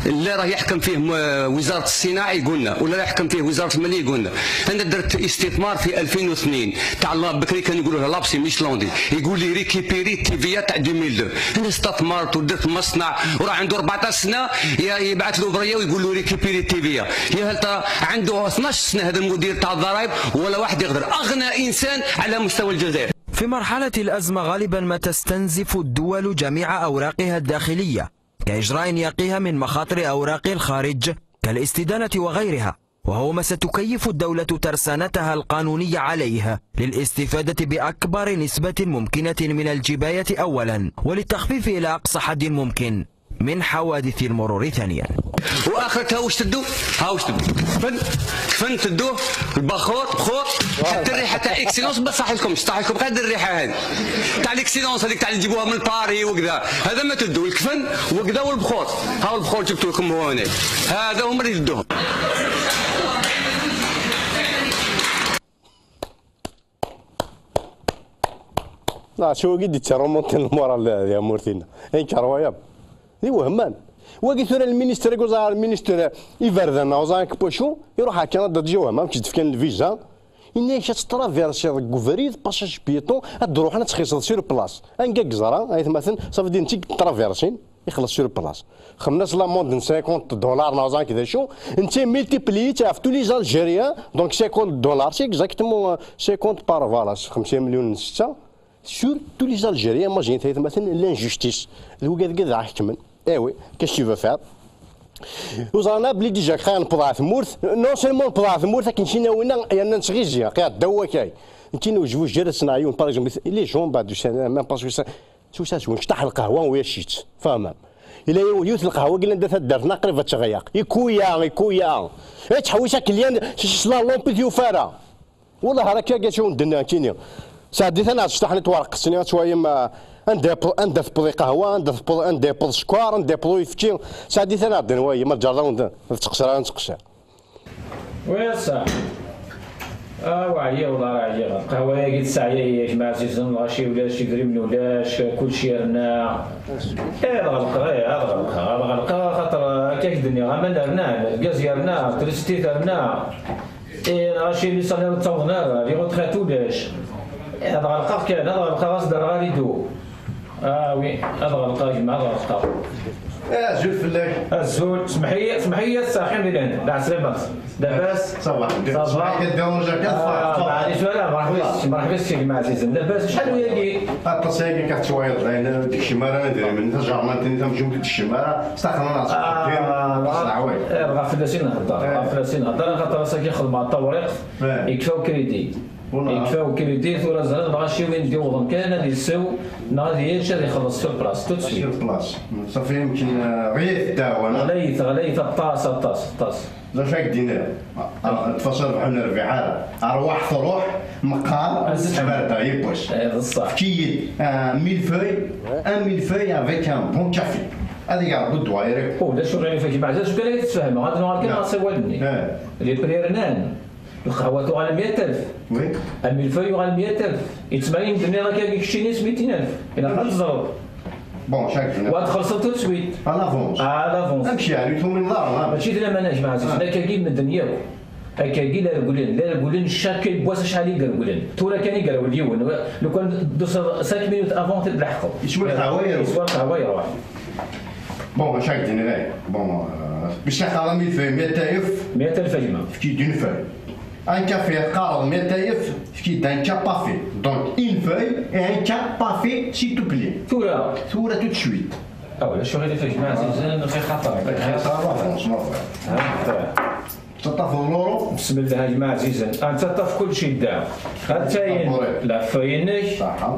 اللي راه يحكم فيه م-، وزاره الصناعه يقولنا، ولا راه يحكم فيه وزاره الماليه يقولنا. انا درت استثمار في ألفين واثنين تاع الله، بكري كانوا يقولوا لها la Psy Michelandie، يقول لي: récupérer TVA تاع ألفين واثنين. انا استثمرت ودرت مصنع وراه عنده أربعطاش سنه، ي-، يبعث له بريه ويقول له: récupérer TVA. يا هل ترى عنده اثناش سنه هذا المدير تاع الضرائب ولا واحد يقدر؟ اغنى انسان على مستوى الجزائر. في مرحلة الأزمة غالبا ما تستنزف الدول جميع أوراقها الداخلية كإجراء يقيها من مخاطر أوراق الخارج كالاستدانة وغيرها، وهو ما ستكيف الدولة ترسانتها القانونية عليه للاستفادة بأكبر نسبة ممكنة من الجباية أولا، وللتخفيف إلى أقصى حد ممكن. من حوادث المرور ثانيا. واخرتها واش تدو؟ ها واش تدو؟ كفن، كفن تدوه، البخور، بخور، حتى الريحه تاع اكسيلونس. بصح لكم، صح لكم غير الريحه هذه تاع الاكسيلونس، هذيك تاع اللي تجيبوها من باري وكذا. هذا ما تدو، الكفن وكذا والبخور. ها البخور جبت لكم هو هنا، هذا هما اللي يدوهم. لا، شو قد يتشرمون المورال يا مورتينا؟ انكر وياب. دي وهمان. واقي ثورة المينيستر يقول زعر المينيستر يفردنا وزعر كبوشو يروح هكا ضد جي وهمان كي تفكان الفيزا. إني كتطرافيرسي ديك وفريد باساج بيطون، تروح انا تخيص سور بلاص. انكا كزرا اي ثماثن صافي دي نتي ترافيرسين. يخلص سور بلاص. خمس لاموند ن خمسين دولار ناوزان كذا شو. انت ميلتيبليت في تو لي زالجيريان، دونك خمسين دولار سي اكزاكتومون خمسين بار فوالا خمسين مليون ن ستة. سور تو لي زالجيريان ماجين ثلاثة مثلا لانجوستيس. الوقاد كذا حكمن. ايوي، كاش تي فو فير؟ وزعنا بلي ديجا خاين بضاعة ثمورت، نو سيلمون بضاعة ثمورت لكن شي ناوينا يانا نتغيزيا قاعد دوا كاي. نتي نوجبو جرس نعيون باغ اكزومبل لي جون بعد سنة ما باسكو سا سو سا سو نشطح القهوة ويا شيت. فاهم؟ الا يوث القهوة قلنا دا تدرنا قريبة تغياق يكويا يكويا. اي تحويسه كليان شي سلالوم بيتيو فارا. والله راك يا شو ندنا كيني. ساعدي ثنا شطحني تورق سني شويه ما. عندها بل عندها في بلي قهوه عندها في بل عندها بل سكر عندها بل يفتي. ساعدي ثنا عندنا وي ما جرى ونتقصر نتقصر. ويا صاح. اه وعيا والله راه عيا القهوه يا قد ساعه يا جماعه عزيزن الغاشي ولاش يدري من ولاش كلشي رنا. ايه الغلق ايه الغلق الغلق خاطر هكاك الدنيا غا ما درنا الغاز يرنا تريستي درنا. إيه، راه شي اللي صار يتوضنا، راه لي غوتخيت ولاش. إيه، هذا غلقه كان، هذا غلقه غاص دار غاريدو. آه وي، هذا غلقه يا جماعة، هذا غلقه. اه، زول فلاك. الزول، سمحي، سمحي يا الساخي ميلان. لا، سلامة. لاباس؟ صباح الخير. صباح. صباح الخير، ديرونجا كان آه، صباح. معليش، لا، لا، مرحبا بك، مرحبا بك، سي جماعة عزيزة. لاباس، شحال وياكي؟ التصايق كتشويض، لأن ديك الشمارة ندري من الجرمان تاني تمشيو ديك الشمارة، استخدمنا آه، الصحوي. إيه، غا فلاسين نهضر، غا فلاسين نهضر، خاطر راسك يخدم على الطوريق، يكفاو كريدي. يكفاو كريدي، ثورة زهر، بغا شي وين ديوضن كان هذه السو، نهار هي شاد يخلص سور بلاص، تو سويت. سور بلاص. صافي يمكن، آه، غيث داونا. غليث، غليث، الطاس، الطاس، الطاس. لا فاك دينار. آه، تفاصيل بحال الربيعة. أرواح تروح، مقار، أس- تتبرد، يبوش. إيه، بصح. كيد، آه، ميل فوي، ان ميل فوي افيك ان بون كافي. هذا يا ربي الدوائر. هو لا شو غير فاك بعد، شو كان يتفهم، غادي نهار كان لا. غاسي والدني. إيه. لي بري رنان. القهوة تغال مية ألف. وي. الميل فوي يغال مية ألف. يتسمى يمدني راك هذيك الشينيس ميتين ألف. إلا غتزرب. بون، شاك هنا. وتخلص تو سويت. ا لافونس. ا لافونس. امشي عليكم من دار، ها. ماشي ديال انا جماعه، آه. هكا كي مدن ياو. هكا كي لا رجلين، لا رجلين، شاك كي بواس شحال يقرقلين. تورا كان يقرا اليون. لو كان دوز خمس مينوت افون تلحقوا. يسوى القهوة يروح. يسوى القهوة يروح. بون، اش راك دير غير؟ بون، آه، باش تاخذ مية في مية ألف. مية ألف اجمع. في كي دون فوي. ان كافي قارض مية ألف، في كي دان كا بافي. دونك، اون فوي اي ان كا بافي، سي تو بلي. ثورة. ثورة تو سويت. او لا شو غير في جماعة زين في خطر. خطر، واحد، شنو؟ ها، ثورة. تطفى اللورو. بسم الله يا جماعة عزيزا، انت طف كل شيء دا. انت ين، لا فينك. صح.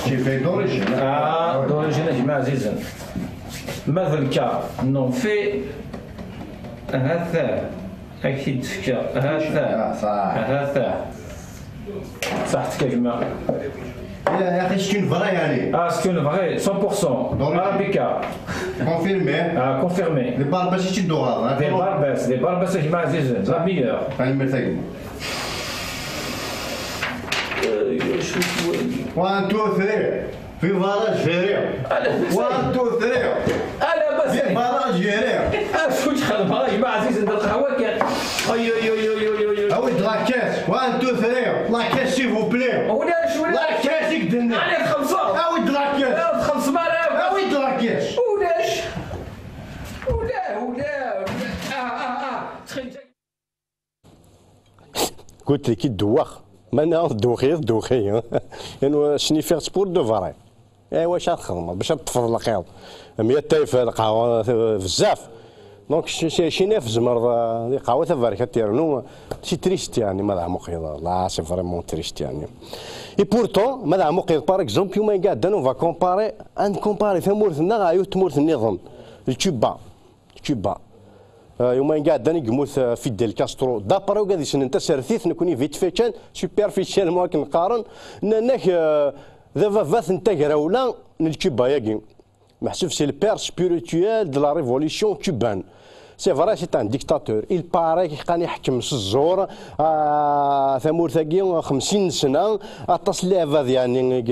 شي في دوريجين. اه، دوريجين يا جماعة عزيزا. ما ذلك نون في هذا. اكيد تفكر. هذا. آه، صح. هذا. صحتك يا جماعة. يا، يا أخي، c'est une vraie، يعني. اه، c'est une vraie، cent pour cent. Donc, Arabica. Confirmé. اه، confirmé. Les Barbès، c'est une drogue، hein. Les Barbès، les Barbès يا جماعة عزيزا، la meilleure. هاي المثل. One, two, three. في فراج فيري. وان، تو، ثري. انا بس. في فراج فيري. اش كنت خدمه يا جماعه عزيز عند القهوه كان؟ اي اي اي اي اي اي اي. اويد لاكاس. وان، تو، ثري. لاكاس، سي فو بلي. ولاش، ولاش؟ لاكاس يقدرنا. عليه خمسة. اويد لاكاس. لا، خمس مرات. اويد لاكاس. ولاش؟ ولا، ولا. اه، اه، اه. تخيل. قلت لك الدواخ، ما انا دوخي دوخي. لانه شني فيها سبور دو فري. ايوا، واش غتخدم باش تفضل القيض؟ مية تايف القهوه بزاف. Donc, cci-, cci-, cci-nni tzemreḍ, euh, di qahwa taberkat yernu, c'est triste, yeɛni, ma d aɛmuq yeḍra. Là, c'est vraiment triste, yeɛni. Et pourtant, ma d aɛmuq yeḍra, par exemple, yuma iɛeddan, on va comparer, ad ncompari tamurt-nneɣ ɣer yiwet tmurt nniḍen, d Cuba. Cuba. Euh, yuma iɛeddan i yemmut, euh, Fidel Castro. D'après wigad yessnen tasertit, nekkni vite fait kan, superficiellement akken qqaren, nnan-ak, euh, d ababat n tagrawla n Cuba-agi. Meḥsub c'est le père spirituel de la révolution cubaine. C'est vrai, c'est un dictateur. Il paraît kan iḥekkem s ẓẓur, ah, tamurt-agi xemsin sna, aṭas n lɛibad, yeɛni,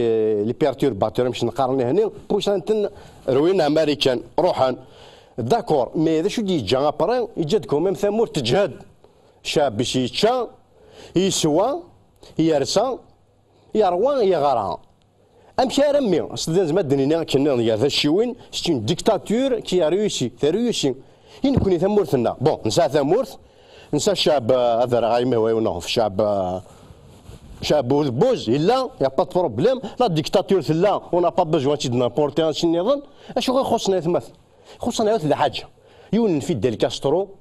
les perturbateurs, amek neqqaren ihni, pusan-ten rwin Amarikan, ruḥen. D'accord, mais d acu d-yeǧǧa après? Yeǧǧa-d quand même tamurt teǧhed. Ccɛeb-is yečča, yeswa, yersa, yerwa, yeɣra. Amek armi, s-, d-, ma d-nini akken nniḍen gar tacciwin, c'est une dictature qui a réussi, terra réussi. I nekkni tamurt-nneɣ? Bon, nesɛa tamurt, nesɛa ccɛeb, euh, ad rreɣ imi hwa neɣ ccɛeb, euh, ccɛeb udebbuz, yella, y a pas de problème. La dictature tella, on n'a pas besoin de n'importe un nniḍen. Acu i xuṣṣen aytmaten? Xuṣṣen ayt d lḥaǧa. Yiwen n Fidel Castro,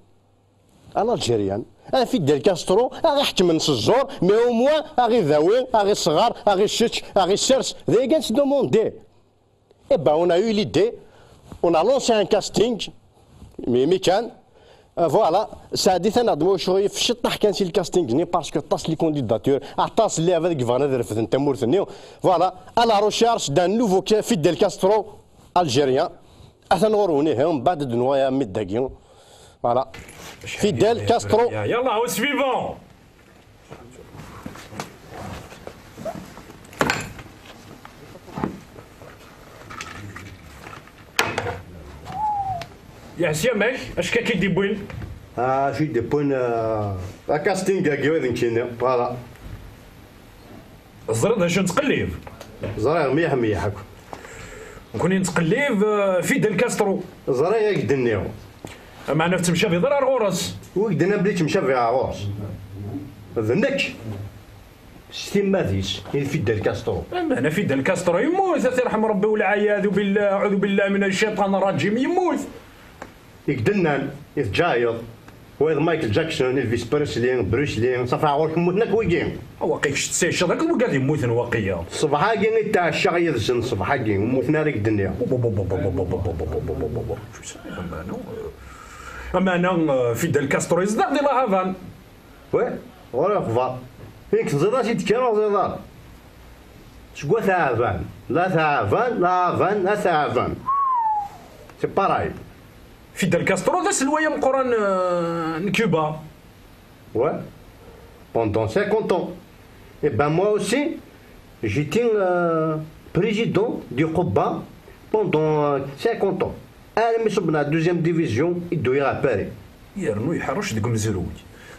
à l'algérienne. Un Fidel Castro, a ɣ-iḥekmen s ẓẓur, mais au moins, a ɣ-idawi, a ɣ-isɣer, a ɣ-isečč, a ɣ-issers. D ayen kan s-demandé. Eh ben, on a eu l'idée, on a lancé un casting, mais, mais kan, euh, voilà, ça a dit un admo, je suis fait kan si le casting, parce que tas les candidatures, atas les avec Van Redden, voilà, à la recherche d'un nouveau Fidel Castro algérien. Atan ɣur-wen ihi, mbeɛd ad d-nuɣal mi d-dagi. Voilà. Fidel Castro. Yallah, au suivant. Yeɛsi amek? Acu akka i d-yewwin? Ah, acu i d-yewwin, ah, casting-agi, wid nekkini. Voilà. Teẓriḍ d acu nettqellib? Ẓriɣ mliḥ mliḥ akk. Nekkni nettqellib, eh, Fidel Castro. Ẓriɣ i k-d-nniɣ. Meɛna ur ttemcabiɣ ara ar ɣur-s. Wi k-d-nnan belli ttemcabiɣ ar ɣur-s? D nekk. S timmad-is, i d Fidel Castro. Meɛna Fidel Castro yemmut, ad t-irḥem Rebbi, wal ɛiyadu billah, aɛudu billah mina cciṭan rrajim, yemmut. I k-d-nnan, i teǧǧayeḍ, wayeḍ Michael Jackson, Elvis Presley, Bruce Lee, ṣafi ɣur-k mmuten akk wigi. Waqil kečč tessayceḍ akked wigad yemmuten waqila. Ṣṣbeḥ-agi i ttɛeccaɣ yid-sen, ṣṣbeḥ-agi, ur mmuten ara i k-d-nniɣ. Ameɛna, eh, Fidel Castro yezdeɣ di La Havane. Wi, ɣur-i lexbar. Yak teẓriḍ acu d-kker, ur teẓriḍ ara. Seg At Ɛaban, La Havane, La Havane, At Ɛaban. C'est pareil. Fidel Castro d aselway ameqqran, euh, n Cuba. Ouais. Pendant cinquante ans. Et ben moi aussi, j'étais, euh, président du Cuba pendant, euh, cinquante ans. Armi ṣubben ɣer deuxième division, i dduyeɣ ɣer Paris. Yernu yeḥrec deg umezruy.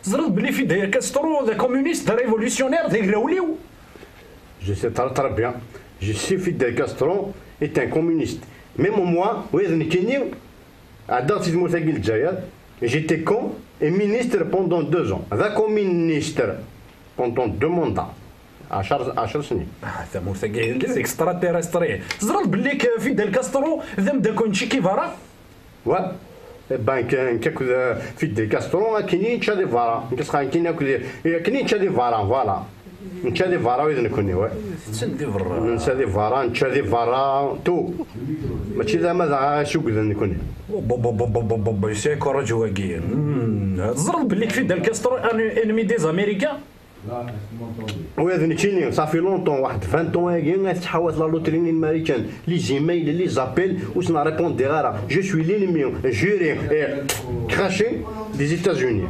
Teẓriḍ belli Fidel Castro d akumyunist, d arévolutionnaire, d agrawliw? Je sais très, très bien. Je sais Fidel Castro est un communiste. Même moi, ula d nekkini, ɛeddaɣ si tmurt-agi n Lezzayer, j'étais com et ministre pendant deux ans. D akumyunist pendant deux mandats. Ɛecṛ, ɛecṛ snin. Ah, tamurt-agi d extraterrestre. Teẓriḍ belli k-, Fidel Castro d ameddakel n Che Guevara? Wa? Eh ben, nekk, nekk akked, eh, Fidel Castro, akken i nečča di berra. Nekk sɣan akken akked, eh, akken i nečča di berra, voilà. Nečča di berra wid nekkni, wa. Tetten di berra. Nensa di berra, nečča di berra, tout. Mačči d ama d asugden nekkni. Bo, bo, bo, bo, bo, bo, bo, bo, yesɛa courage wagi. Hmm, teẓriḍ belli Fidel Castro un ennemi des Américains? Ula d nekkini, ça fait longtemps, واحد vingt ans agi, ad tettḥawat la loterie n Marikan, les emails, les appels, ur sen-répondiɣ ara. Je suis l'ennemi juré et craché des États-Unis.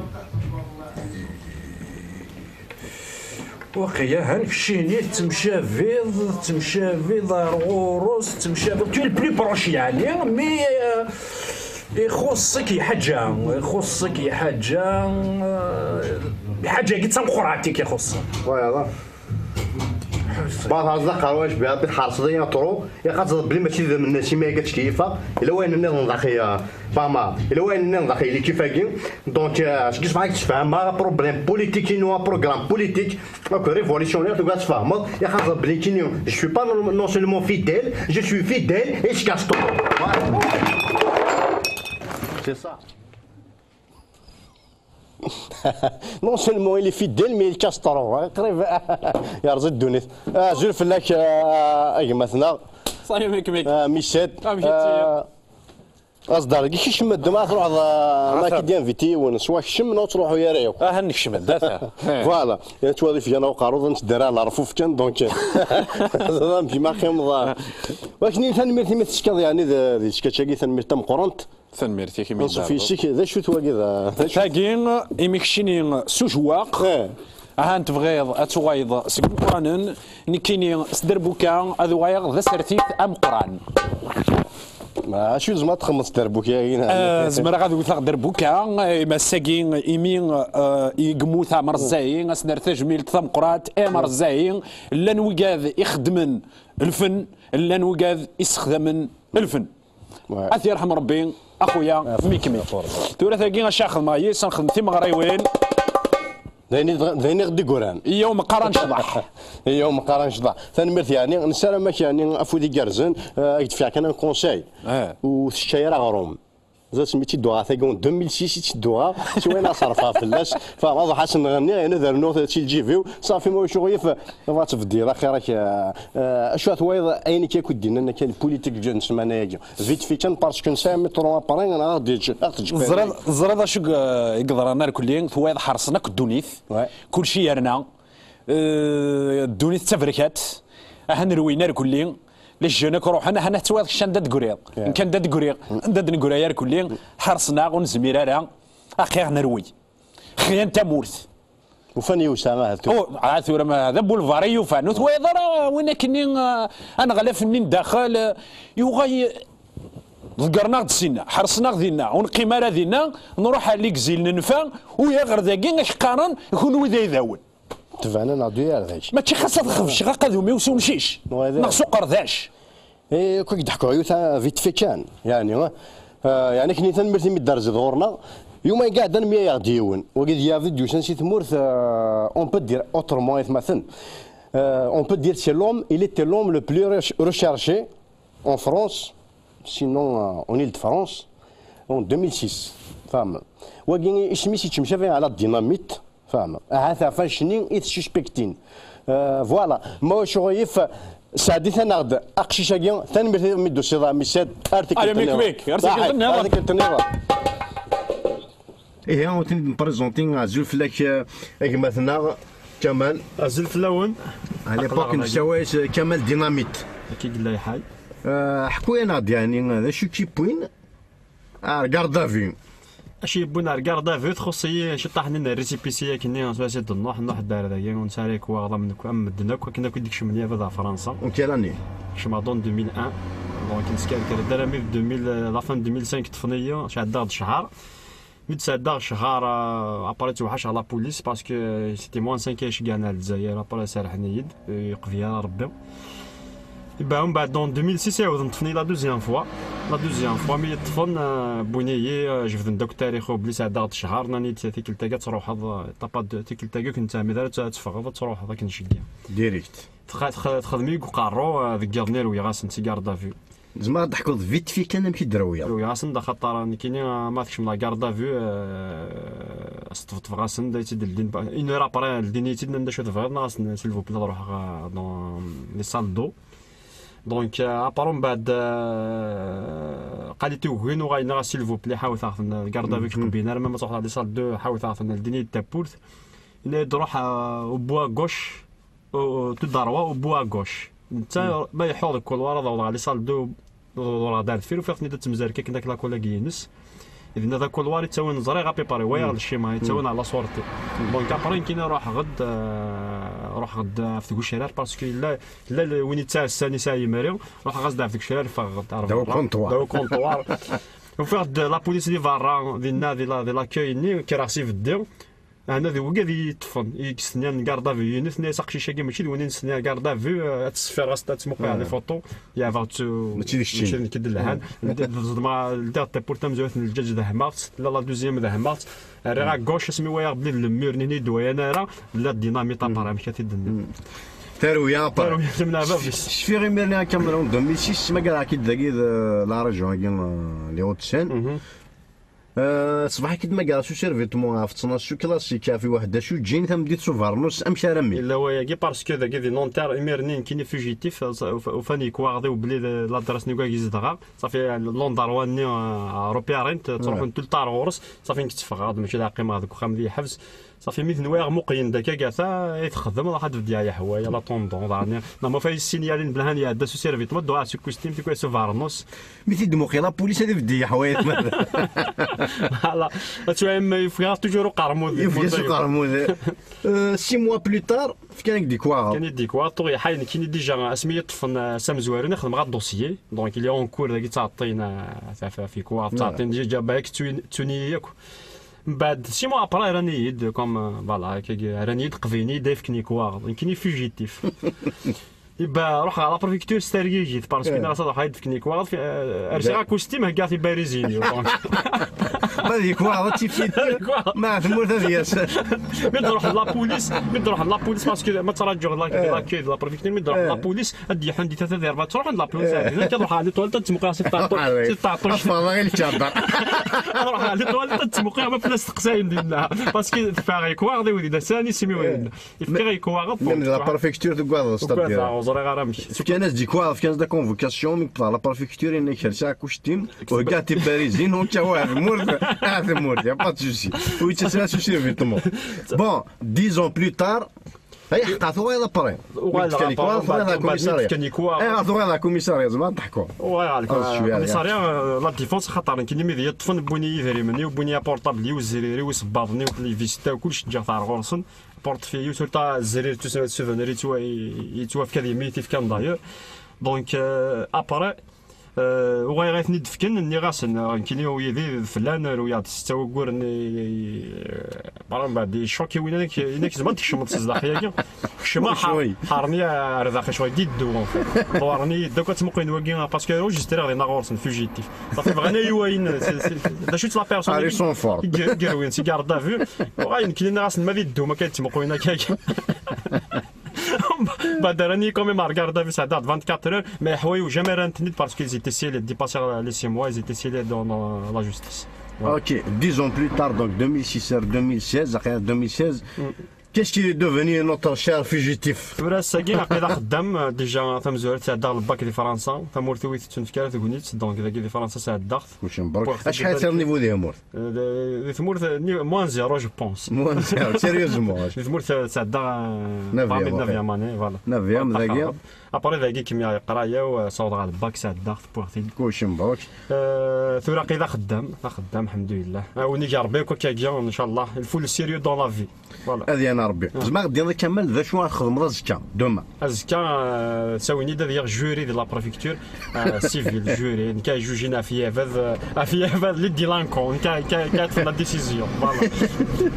Waqila han keččini tettemcabiḍ, tettemcabiḍ ar ɣur-s, tettemcabiḍ. Tu es le plus proche, yeɛni, mais, euh, ixuṣṣ-ik lḥaǧa, ixuṣṣ-ik lḥaǧa, eh, lḥaǧa-agi d tameqqrant i k-ixuṣṣen. Wayeḍ. Baḍ ḥerṣeḍ aqerwac, bi Ṛebbi tḥerṣeḍ-iyi trop, ilaq ad teẓreḍ belli mačči d Mennas imi akka ttkeyyifeɣ, yella wayen nniḍen daxi, eh, fahmeɣ, yella wayen nniḍen daxi, il est kif-agi. Donc, eh, seg ṣṣbeḥ-agi ssefhameɣ problème politique-inu, un programme politique, donc révolutionnaire, tu vois, tfehmeḍ, ilaq ad teẓreḍ belli nekkini, je suis pas non, non seulement fidèle, je suis fidèle et je casse tout. Voilà. C'est ça. Non seulement il est fidèle, mais il casse trop, hein, qrib yerẓa ddunit. Azul fell-ak, euh, a gma-tneɣ. Salut, mec, mec. Euh, Missed. Amek i tt-, euh, aẓdar-agi kecem-d, ma truḥeḍ, euh, ma k-id-inviti yiwen, swa kecem, neɣ ur ttruḥu ara yakk. Aha, nekcem-d, ata. Voilà. Yettwaḍif gan uqerruḍ, nettderra ɣer rrfuf kan, donc, euh, amek ma qqimeḍ, euh. Wakken, tanemmirt imi tettekkaḍ, yeɛni, di, di tcatch-agi, tanemmirt tameqqrant. Tanemmirt-ik imi Anṣuf d-terreḍ. Yes-k, d acu-t wagi, d, d acu? Tagi, imi keččini s ujewwaq, eh, ahan tebɣiḍ ad tuɣaleḍ seg imeqqranen, nekkini s derbuka ad uɣaleɣ d asertit ameqqran. Ma acu tzemreḍ ad txedmeḍ s derbuka-agi, neɣ? Eh, zemreɣ ad wteɣ derbuka, eh, imi ass-agi, imi, eh, i yemmut Ɛmer Zzahi, ad s-nerr tajmilt tameqqrant i Ɛmer Zzahi. Llan wigad ixeddmen lfen, llan wigad issexdamen lfen. Ouais. Ad t-yerḥem Rebbi, a xuya, ah, Mikmi. Tura tagi, acu xedmeɣ yis, nxedm timeɣriwin. D ayen i d-, d ayen i ɣ-d-igran. Yyaw meqqar ad necḍeḥ. Yyaw meqqar ad necḍeḥ. Tanemmirt, yeɛni, nessaram-ak, yeɛni, afud igerrzen, eh, ad k-d-fkeɣ kan un conseil. Eh. Ur tečča ara aɣrum. D asmi i tt-id-uɣeɣ tagi, en deux mille six i tt-id-uɣeɣ, s wayen ad ṣerfeɣ fell-as. Fehmeḍ, ruḥ ad as-nɣenni, ayen ad rnuɣ, tt-, tt-, lǧib-iw. Ṣafi, ma ulac uɣilif, ma tebdiḍ axir-ak, eh, eh, acu ad twayeḍ, ayen akka i k-id-nnan akka, lpulitik n ssmana-agi. Vite fait kan, parce que nesɛa métro après, neɣ ad ɣ-d-yeǧǧ, ad ɣ-teǧǧ. Teẓriḍ, teẓriḍ acu i, eh, i yeḍran irkelli, twayeḍ ḥerṣen akk ddunit, ouais, kulci yerna, eh, ddunit d taberkat, ahan rwin irkelli, les jeunes akk ruḥen, ahan ad twayeḍ kečč anda d-tegriḍ. Yeah. Nekk anda d-griɣ, anda d-neggra irkelli, ḥerṣen-aɣ ur nezmir ara, axir nerwi. Xyan tamurt. Ufan yiwsa, aha tura. Oh, ah, tura ma d abulvar i yufan. Ur twayeḍ ara win akkenni, ah, aneɣlaf-nni n daxel, ah, yuɣal, ḍeggren-aɣ-d sinna, ḥerṣen-aɣ dinna, ur neqqim ara dinna, nruḥ ar ligzil, nenfa, uyaɣer dagi, ak-qqaren, kunwi d aydawen. Tebɛen-aneɣ-d uyaɣer dagi. Mačči xas ad xebceɣ aqadum-iw s umcic, neɣ s uqerdac. Eh, akk i k-d-ḥkuɣ yiwet, ah, vite fait kan, yeɛni, ah, yeɛni, akken i tanemmirt imi d-terziḍ ɣur-neɣ. Yuma iɛeddan myayeɣ-d yiwen. Wagi d yiɛbed i d-yusan si tmurt, ah, on peut dire autrement, aytmaten. Ah, on peut dire c'est l'homme, il était l'homme le plus recherché en France, sinon, ah, en Île-de-France, en deux mille six. Fehmem. Wagi isem-is yettemcabi ɛla Dynamite. Fehmeɣ. Ahat ɣef wannect-nni i t-suspektin. Euh, voilà. Ma ulac uɣilif, sɛeddi-t-aneɣ-d aqcic-agi. Tanemmirt-ik mi d-tusiḍ a Missed. Ar tikkelt nniḍen. Allez, mik, mik. Ar tikkelt nniḍen. Ihi, ur ten-id-nprezenti. Azul fell-ak, euh, a gma-tneɣ Kamal. Azul fell-awen. À l'époque, nessawa-yas, euh, Kamal Dynamite. Akka i yella lḥal. Euh, ḥku-yaneɣ-d, yeɛni, d acu i k-yewwin ar garde à vue? Acu yewwin ar garde à vue, txuṣṣ-iyi ciṭṭaḥ-nni n récépissé akkenni, s wacu i d-nruḥ, nruḥ-d ar dagi, ur nesɛi ara akk waɣḍ am nekk, am medden akk, akken akk i d-kecmen yabad ɣer Fransa. En quelle année? Kecmeɣ-d en deux mille un, donc neskerker-d armi d deux mille, la fin de deux mille cinq ṭṭfen-iyi, sɛeddaɣ-d cchar. Mi d-sɛeddaɣ cchar, euh, après ttewḥaceɣ la police, parce que c'était moins cinq ay iceggeɛen ar Lezzayer, après serrḥen-iyi-d, euh, yeqbel ara Rebbi. Iba, umbeɛd, en deux mille six, iɛawden ṭṭfen-iyi la deuxième fois. La deuxième fois, mi yi-ṭṭfen, euh, wwin-iyi, euh, jebden-d akk tarix-iw belli sɛeddaɣ-d cchar, nnan-iyi-d tikkelt-agi ad truḥeḍ, euh, t'as pas de, tikkelt-agi ur k-nettɛemmid ara ad teffɣeḍ, ad truḥeḍ, ad k-nceggeɛ. Direct. Tx-, tx-, txedm-iyi deg uqerru, euh, deg yiḍ-nni rwiɣ-asen-tt i garde à vue. Tzemreḍ ad d-teḥkuḍ vite fait kan amek i d-rewyaḍ? Rwiɣ-asen-d axaṭer nekkini, euh, ma tekcem la garde à vue, euh, sṭebṭbeɣ-asen-d, ad tt-id-ldin. Une heure après, ldin-iyi-tt-id, nnan-d acu tebɣiḍ, nnan-asen, s'il vous plaît, ad ruḥeɣ, euh, dans les salles d'eau. Donc, euh, après, umbeɛd, euh, qualité ugin uɣalen-aɣ, s'il vous plaît, ḥawet-aɣ-ten, garde à vue, mhm, k-qbilen ara, ma ma truḥeḍ ɣer les salles d'eau, ḥawet-aɣ-ten, ldin-iyi-d tawwurt. Yenna-yi-d, ruḥ, euh, au bout à gauche, au, au, tout droit, au bout à gauche. Netta, mm, ma iḥuḍ deg couloir, ad awḍeɣ ɣer les salles d'eau, ḍewreɣ-d ar deffir, ufiɣ-ten-id ad ttemzerkaken ak la collègue-ines. Dinna d akulwar yettawin, ẓriɣ à peu près, wayeɣ, mm, le schéma, yettawin, mm, à la sortie. Mm. Donc, après, nekkini ruḥeɣ-d, euh, ruḥeɣ-d ɣef tgecrar, parce que yella, yella le-, win yettɛassan, yesɛa yimri, ruḥeɣ-as-d ɣef tgecrar, ffɣeɣ-d ar berra. Ddaw ukonṭwar. Ddaw ukonṭwar. Ufiɣ-d la police di berra, dinna, di la, di l'accueil-nni, kkreɣ s ibeddi. Ɛna d wigi ad iyi-ṭṭfen, i yestenyan garde à vue-ini, tenna-yas aqcic-agi mačči d win i nestenyan garde à vue, eh, ad tesfir ɣas ad tmuqel, ah, les photos, yeɛbeɣ-tt, mačči d keččini, mačči d nekk i d-lhan. Mm. Ldin-, ẓedmeɣ, ldiɣ tawwurt tamezwarut n lǧaǧ, dehmeɣ-tt, la, la deuxième dehmeɣ-tt, rriɣ à gauche, asmi wayeɣ belli d le mur-nni i d-waya ara, la dynamite, mm, apara, amek ad t-id-nniɣ. Mm. Tarewya, apara. Tarewya, tamnaɛba. Cfiɣ imir-nni akka, en deux mille six, ttmagareɣ-k-id dagi d, eh, la région-agi, eh, les Hauts-de-Seine. Mhm. Euh, ṣṣbeḥ-agi d-magareɣ s uservitement ɣef ttnac s uklasik ɣef iwehda s uǧin tameddit s ubernus, amek ara mi? Yella wayagi, parce que dagi di Nanterre, imir-nni nekkini fugitif, uf-, ufan yekwaɣeḍ-iw belli d l'adresse-nni deg wagi zedɣeɣ. Ṣafi, l'endroit-nni, euh, repérent, ttruḥun tout le temps ar ɣur-s. Ṣafi, nekk tteffɣeɣ-d, mačči d aqqimeɣ deg uxxam di lḥebs. Ṣafi, mi ten-wiɣ muqyen-d akka gata, i texdem, ṛuḥ ad d-bdiɣ yeḥway, la tendon, daɣen. Neɣ ma fay ssinyalin belhan iɛedda s uservitement, dduɣ s ukustim, tikwal s ubernus. Mi t-id-muqi la police ad ibeddi yeḥway. Voilà. Ad twayem, yefka toujours uqermud. Yefka-as uqermud. Euh, six mois plus tard, fkan-ak-d ikwaɣ. Fkan-ak-d ikwaɣ, tuɣ yeḥay nekkini déjà, asmi yi-ṭṭfen, euh, s amezwaru, xedmeɣ adossier. Donc, il est en cours, dagi ttɛeṭṭin, euh, ɣef, ɣef ikwaɣ, ttɛeṭṭin déjà, bayak ttun-, ttun-iyi yakk. Mbeɛd, six mois après, rran-iyi-d, comme, euh, voilà, rran-iyi-d, qeblen-iyi-d, ad fken ikwaɣ. Nekkini fugitif. Iba, ruḥ ɣer la préfecture s targigit, parce que nniɣ-as ad ruḥeɣ ad d-fken ikwaɣ, euh, rsiɣ akustim, heggaɣ tibarizin-iw, donc. Ma d ikwaɣ, ad tifit. Ma tmurt ad yas. Mi d-ruḥ la police, mi d-ruḥ la police, parce que ma ttṛaǧuɣ la, la queue de la préfecture, mi d-ruḥ la police, ad d-yeḥun di tata derba, ttruḥun la police, ad d-yeḥun, ad ruḥeɣ les toilettes, ad ttmuqqileɣ si tɛeṭṭu-, si tɛeṭṭuct. Ad ffɣeɣ ɣer lkader. Ad ruḥeɣ les toilettes, ad ttmuqqileɣ ma fell-as teqsayen dinna. Parce que teffeɣ ikwaɣ, d wid d asani, si mi wid. Yefka ikwaɣ. Même la préfecture tugadeḍ, c'est-à-dire. Ur ẓriɣ ara amek. Fkan-as-d ikwaɣ, fkan-as-d la convocation, mi yewweḍ ɣer la préfecture, yenna-k rsiɣ akustim, u heggaɣ tibarizin, u ččawa ar tmurt, ar tmurt, y a pas de souci. U yettas-as uservitement. Bon, dix ans plus tard, ay ḥeqqa, tuɣaleḍ après. Uɣaleɣ après, tuɣaleḍ ɣer commissariat. Ay, tuɣaleḍ ɣer commissariat, zma ad teḥkuḍ. Uɣaleɣ ɣer commissariat, euh, la défense, xaṭer nekkini mi d-iyi-ṭṭfen, wwin-iyi idrimen-iw, wwin-iyi apurṭabl-iw, zzrir-iw, isebbaḍen-iw, les vestes-iw, kullec ǧǧiɣ-t ɣer ɣur-sen. Portefeuille, surtout zzrir, tout ce souvenir, yettwa-, yettwafka d yemmi i t-ifkan d'ailleurs. Donc, euh, après, euh, uɣaleɣ i ten-id-fken, nniɣ-asen, euh, nekkini u yidi d fell-an, ruyaɣ-d setta wagguren, euh, par exemple, des chocs, win inek, inek zman tkecmeḍ s zdaxel-agi. Kecmeɣ, ḥar-, ḥaren-iyi ar daxel, cɣel, di ddwa, en fait. Ḍewren-iyi-d akk ad ttmuqqulen wagi, parce que enregistré dinna ɣur-sen, fugitif. Ṣafi, bɣan ayen, c'est, c'est, d acu-tt la personne i, i, i yerwin si garde à vue. Uɣalen nekkini nniɣ-asen ma di ddum akka yettmuqqulen akka. Baderani quand même à regarder avec ça date vingt-quatre heures, mais Hawaï jamais rentré parce qu'ils étaient scellés, dépassé les six mois, ils étaient scellés dans, dans la justice. Voilà. Ok, dix ans plus tard, donc deux mille six heures, deux mille seize, après deux mille seize, qu'est-ce qu'il est devenu notre cher fugitif ? Tura ass-agi aql-i d axeddam, euh, déjà tamezwarut sɛeddaɣ le bac di Fransa, tamurt-iw i tettunefk ara tegnit, donc dagi di Fransa sɛeddaɣ-t. Kullec mebruk. Acḥal i terniḍ di tmurt? Euh, di tmurt, euh, ni-, moins zéro, je pense. Moins zéro, sérieusement. Di tmurt, euh, sɛeddaɣ, euh, neuvième, parmi le ok. Neuvième année, voilà. Neuvième, voilà, dagi. Après, dagi, kemmi yeqra-yaw, euh, sawḍeɣ ɣer le bac, sɛeddaɣ-t, wwiɣ-t-id. Kullec mebruk. Euh, tura aql-i d axeddam, d axeddam, alḥemdulillah. Awen-ig Rebbi akk akkagi, ncallah. Il faut le sérieux dans la vie. Voilà. Ad yan Rebbi. Ah. Zemreɣ ad d-iniɣ Kamal d acu ara txedmeḍ azekka, demain? Azekka, euh, ttawin-iyi-d ad iliɣ juri di la préfecture, euh, civil, juri, nekk ay jujin ɣef yabad, euh, ɣef yabad les délinquants, nekk ay, nekk ay, nekk ay ṭṭfen la décision. Voilà.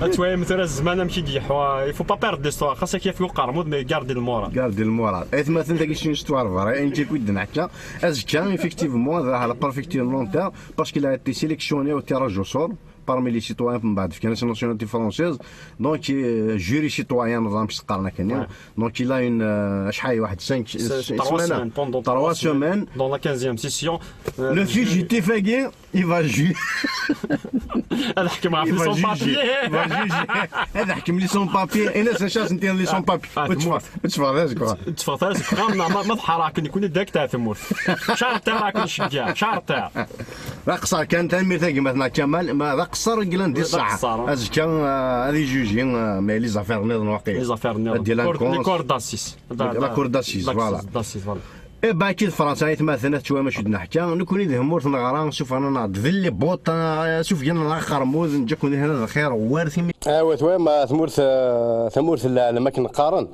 Ad twayem tura zzman amek i d-yeḥwa. Il faut pas perdre d'espoir. Xas ak yaf uqermud, mais garde le moral. Garde le moral. Aytmaten, tagi c'est une histoire vraie, ayen i d-neḥka. Azekka, effectivement, ad ruḥeɣ la préfecture de Nanterre, parce qu'il a été sélectionné au tirage au sort parmi les citoyens, mbeɛd fkan-as nationalité française. Donc, euh, juri citoyen, neẓra amek s-qqaren akken. Ouais. Donc, il a une, euh, acḥal, waḥed cinq, c'est, euh, trois semaines, pendant trois semaines, dans la quinzième session, euh, le fugitif-agi, il va ju-, ad ḥkem ɣef les sans-papiers. Il va juger. Ad ḥkem les sans-papiers. Et là, c'est chasse, les sans-papiers. Ah, ah, ur tteffɣeḍ ara seg uxxam. Ur tteffɣeḍ ara seg uxxam, ma, ma, ma tḥar akken, nekkni direct ar tmurt. Charter akken nceggeɛ, charter. D aqeṣṣer kan, tanemmirt a gma-tneɣ Kamal, ma d aqeṣṣer i yellan di ṣṣeḥ. D aqeṣṣer, hein. Azekka, euh, ad ijuji, euh, mais les affaires nniḍen waqila. Les affaires nniḍen. La délinquance. Cour, les cours d'assises. La, la, la cour d'assises, voilà. D'assises, voilà. Eh ben, akka di Fransa, aytmaten, ad twayem acu d-neḥka. Nekkni d tmurt neɣra, sufɣen-aneɣ-d d llibut, euh, sufgen-aneɣ aqermud, neǧǧa-ken di hna d lxir, war timi. Awa, twayem, tmurt, euh, tamurt n lɛalem akken qqaren.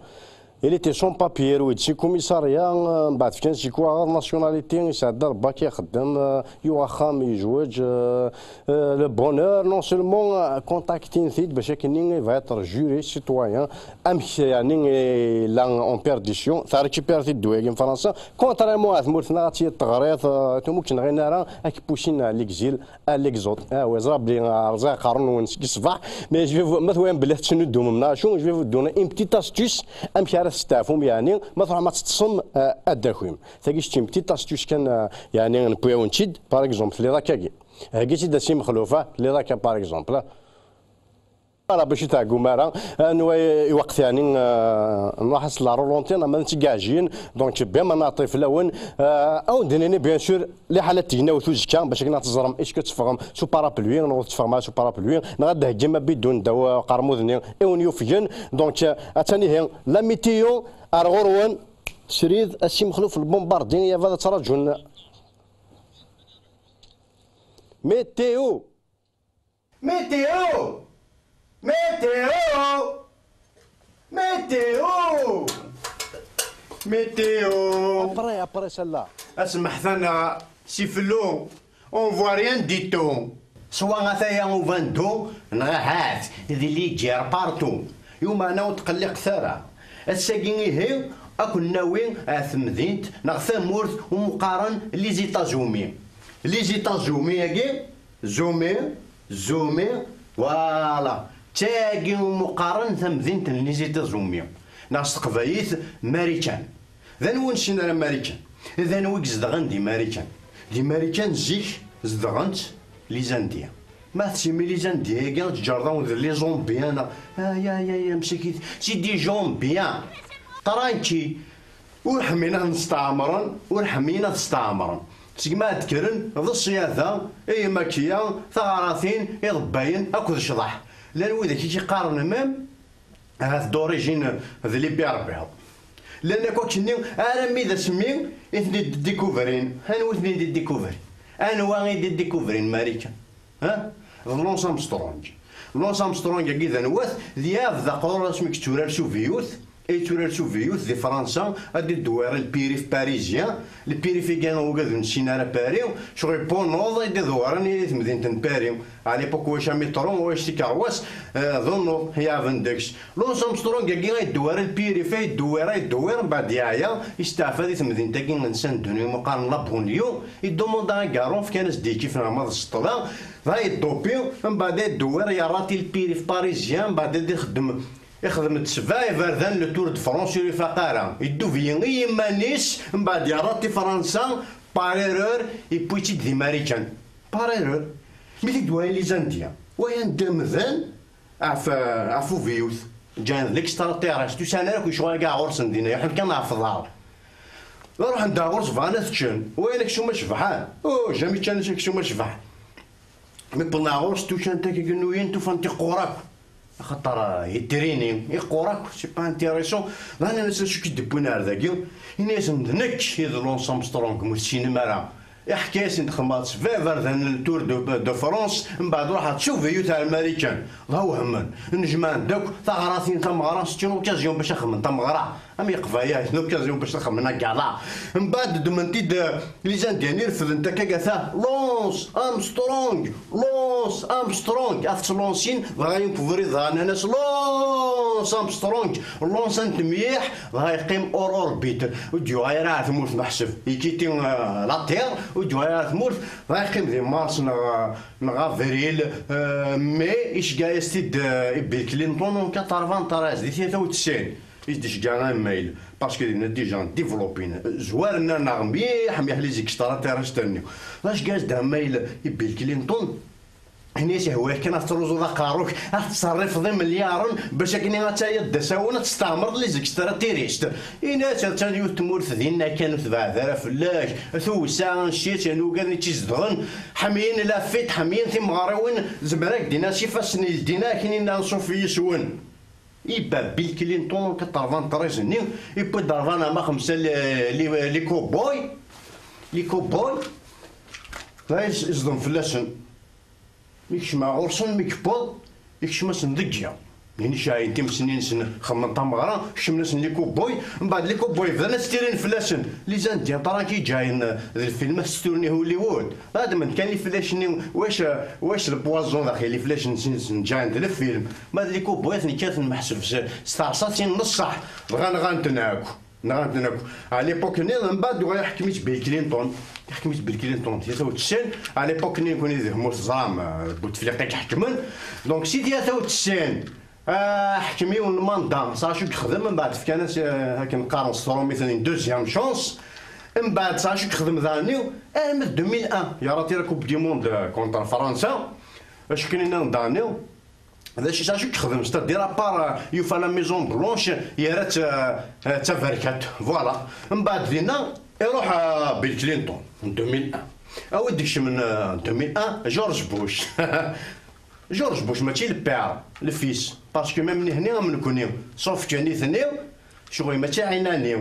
Il était sans papier, oui, si commissariat, euh, mbeɛd fkan-as ikwaɣeḍ nationalité, yesɛedda le bac, ixeddem, euh, yuɣ axxam, yezweǧ, euh, euh, le bonheur, non seulement, euh, contactin-t-id, bac akken-nni, il va être juré, citoyen, amek, yeɛni, yella en perdition, teṛkipir-it ddwa-agi n Fransa, contrairement ar tmurt-nneɣ, ad tili teɣriḍ, euh, tum ur k-nɣin ara, ad k-pussin à l'exil, à l'exode. Ah ouais, ẓriɣ belli, euh, rẓiɣ aqerru-nwen seg ṣṣbeḥ, mais je vais vous, ma twayem belli tettnuddumem neɣ acu, je vais vous donner une petite astuce, amek ara Testeɛfum, yeɛni ma tṛuḥem ad teṭṭsem, eh, ad d-takim. Tagi kečč une petite astuce kan, eh, yeɛni newwi-awen-tt-id, par exemple, telliḍ akkagi. Heggi-tt-id a Si Mexluf, ah, telliḍ akka, par exemple, ah. Voilà, bac ur tɛeggum ara, eh, nwa i waqt yeɛni, eh, nruḥ-as la volonté, ama d tigaɛjiyin, donc bien ma nɛeṭṭi fell-awen, eh, ad wen-d-nini, bien sûr, liḥala tegnawt uzekka, bac akken ad teẓrem, est-ce que teffɣem sous parapluie, neɣ ur teffɣem ara sous parapluie, neɣ ad d-theggim abidun ddaw, eh, uqermud-nni i wen-yufgen. Donc, eh, attan ihi, la météo, ar ɣur-wen, srid, a Si Mexluf, le bombardier, yabad ad ttṛaǧun. Météo. Météo. Météo. Météo. Météo. Après, après celle-là. Asmeḥtan-a, si fell-awen, on voit rien du tout. Soit ataya ubandu, neɣ ahat, d liger partout. Yumeɛna ur tqelliqet ara. Ass-agi ihi, ad ken-nawi ar temdint neɣ tamurt umi qqaren les États-Unis. Les États-Unis-agi, Zumi, Zumi, voilà. D tagi umi qqaren tamdint n les États-Unis. Neɣ s teqbaylit, Marikan. D anwa ur nessin ara Marikan? D anwa i izedɣen di Marikan? Di Marikan zik zedɣen-tt les Indiens. Ma tsemmi les Indiens-agi, ad tǧerḍ-awen d les Zombiens, neɣ, ay, ay, ay, amsakit, c'est des Zombiens. Tranquille. Ur ḥmin ad nsteɛmren, ur ḥmin ad steɛmren. Segmi ad d-kkren, d ṣṣyada, i imakkiya, taɣratin, iḍebbayen, akked ccḍeḥ. Llan widak i k-iqqaren même, ahat d'origine d les Berbères. Llan akk akkenni, armi d asmi i ten-id-découvrin. Anwa i ten-id-découvrin? Anwa i d-découvrin Marikan? Ha? D Lance Armstrong. Lance Armstrong-agi d anwa-t? D yab d aqrur asmi yetturar s ubiyut, yetturar s ubiyut di Fransa, ad d-idewwir le périph' parisien. Le périph' igan ugad ur nessin ara Paris, sɣur Ponod i d-idewwren i temdint n Paris. À l'époque, ulac amitṛu, ulac tikerwas, eh, d unnuḍ i iɛaben deg-s. Lance Armstrong-agi ay d-iwara lpirif, ay d-iwara, ay d-iwara, mbeɛd yeɛya, yesteɛfa di temdint-agi n Saint-Denis, umi qqaren la banlieue, yeddumunḍa agaṛṛu, fkan-as-d ikif neɣ ma d sṭla, dɣa yeddupi, mbeɛd ay d-iwara, yerra-t i lpirif parisien, mbeɛd ad ixeddem, ixdem-d sebɛa iberdan le Tour de France, ur ifaq ara. Yeddubi i yiman-is, mbeɛd yerra-t i Fransa, par erreur, yewwi-tt-id di Marikan. Par erreur. Mi t-id-walan les Indiens, walan-d amdan, ɣef, ɣef ubiyut. Ǧǧan-d l'extraterrestre, ur sɛan ara akk lecɣal-agi ɣur-sen dinna, iḥun kan ɣef uḍar. Ruḥen-d ɣur-s, bɣan ad t-ččen, wayen aksum acebḥan. Oh, jamais ččan aksum acebḥan. Mi wwḍen ɣur-s, tucant akka gennuyen, tufan-t iqqur akk. Axaṭer, euh, yeddrini, iqqur akk, c'est pas intéressant. Dɣa nnan-as acu k-id-wwin ar dagi? Ini-asen d nekk i d Lance Armstrong, ur tessinem ara. Iḥka-yasen-d xedmeɣ-d sebɛa iberdan n le Tour de, de France, mbeɛd ruḥeɣ d tubiyut ar Marikan. Dɣa wehmen. Nejmaɛen-d akk taɣratin, tameɣra, c'est une occasion bac ad xedmen tameɣra. Am Yeqbayal, c'est une occasion bac ad xedmen agala. Mbeɛd ddmen-t-id, eh, les Indiens, refden-t akka, ata Lance Armstrong, Lance Armstrong. Ad t-lansin, dɣa yiwen ubrid, dɣa nnan-as Lance Armstrong, lansan-t mliḥ, dɣa yeqqim hors orbite, ur d-yuɣal ara ar tmurt meḥseb, il quitte, euh, la Terre, ur d-yuɣal ara ar tmurt, dɣa yeqqim di Mars neɣ, neɣ Avril, euh, mai, iceggeɛ-as-t-id, euh, i Bill Clinton en quatre-vingt-treize, di tlata u tesɛin, i s-d-iceggeɛ amail, parce que dinna déjà développin, zwaren-aneɣ mliḥ, mliḥ les extraterrestres-nni. Dɣa iceggeɛ-as-d amail i Bill Clinton, ini-as, ihwa-yak kan ad truẓuḍ aqerru-k, ad tettṣerrifeḍ imelyaṛen bac akken ad tayeḍ d asawen ad testeɛmreḍ les extraterrestres. Ini-as, attan yiwet tmurt dinna kan ur tebɛed ara fell-ak, tewsa, anect-is, yerna ugaden i tt-izedɣen, ḥemyen la fête, ḥemyen timeɣriwin, zemreɣ ad k-d-iniɣ s ifassen yeldin akken i nna anṣuf yes-wen. Iba Bill Clinton quatre-vingt-treize-nni, iwwi-d rebɛa neɣ ma xemsa les, les, les cow-boys, les cow-boys, dɣa iz-, izḍem fell-asen. Mi kecmeɣ ɣur-sen, mi yewweḍ, ikcem-asen deg yiḍ. Nnin iceɛɛiyen times-nni-nsen xedmen tameɣra, kecmen-asen les cow-boys, mbeɛd les cow-boys bdan ad ttirin fell-asen. Les Indiens, ṭarak iǧayen d lfilm ad testurin i Hollywood. Ad ddmen kan les flèches-nni, wesh, wesh le poison daxel, les flèches-nsen ǧayen d lfilm. Ma d les cow-boys, ad ten-kkaten meḥseb s, s teɛṣatin n ṣṣeḥ, dɣa nɣan-ten akk. Nɣan-ten akk. À l'époque-nni, mbeɛd uɣal iḥkem-itt Bill Clinton. Iḥkem-itt Bill Clinton, tlata u tesɛin. À l'époque-nni, nekkni di tmurt teẓram, euh, Bouteflika i iḥekmen. Donc, si tlata u tesɛin, Aḥkem yiwen n manda, sɛa acu yexdem, mbeɛd fkan-as, eh, akken qqaren s trumit, une deuxième chance. Mbeɛd sɛa acu yexdem daɣen, armi d deux mille un, yerra-t-ira Coupe du Monde, eh, contre Fransa. Acu kan nniḍen daɣen, d acu, sɛa acu yexdem, c'est-à-dire, à part, eh, yufa la Maison Blanche, yerra-tt, eh, eh, d taberkat. Voilà. Mbeɛd dinna, iruḥ, eh, Bill Clinton, en deux mille un. A wi d-ikecmen, eh, deux mille un, George Bush. George Bush mačči le père, le fils. Parce que même nihni am nekni, sauf que nitni, ccɣel mačči ɛinani.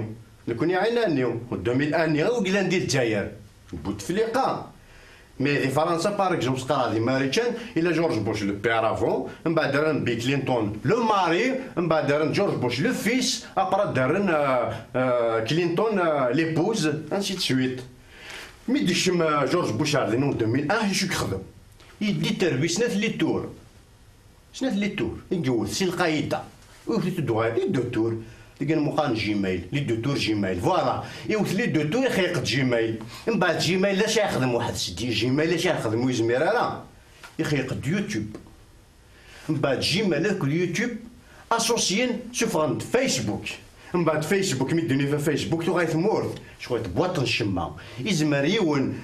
Nekni ɛinani, deux mille un-ni, i yellan di Lezzayer. Bouteflika. Mais di Fransa, par exemple, s-qqareɣ di Marikan, yella George Bush le père avant, mbeɛd rran Bill Clinton le mari, mbeɛd rran George Bush le fils, après rran, euh, euh, Clinton, euh, l'épouse, ainsi de suite. Mi d-ikcem, euh, George Bush ar din en deux mille un, acu yexdem? Yeddi terbi snat les tours. Snat les tours i yewwet si Lqayida. Ur yewwet les deux tours. Deg lmuqam n Gmail, les deux tours Gmail. Voilà. Yewwet les deux tours, ixeyyeq-d Gmail. Mbeɛd Gmail, d acu yexdem waḥed s Gmail, d acu yexdem ur yezmir ara? Ixeyyeq-d YouTube. Mbeɛd Gmail akked YouTube associyen, suffɣen-d Facebook. Mbeɛd Facebook, mi d-nnifa Facebook, tuɣa i tmurt. Cwiṭ boîte n ccemma. Izmer yiwen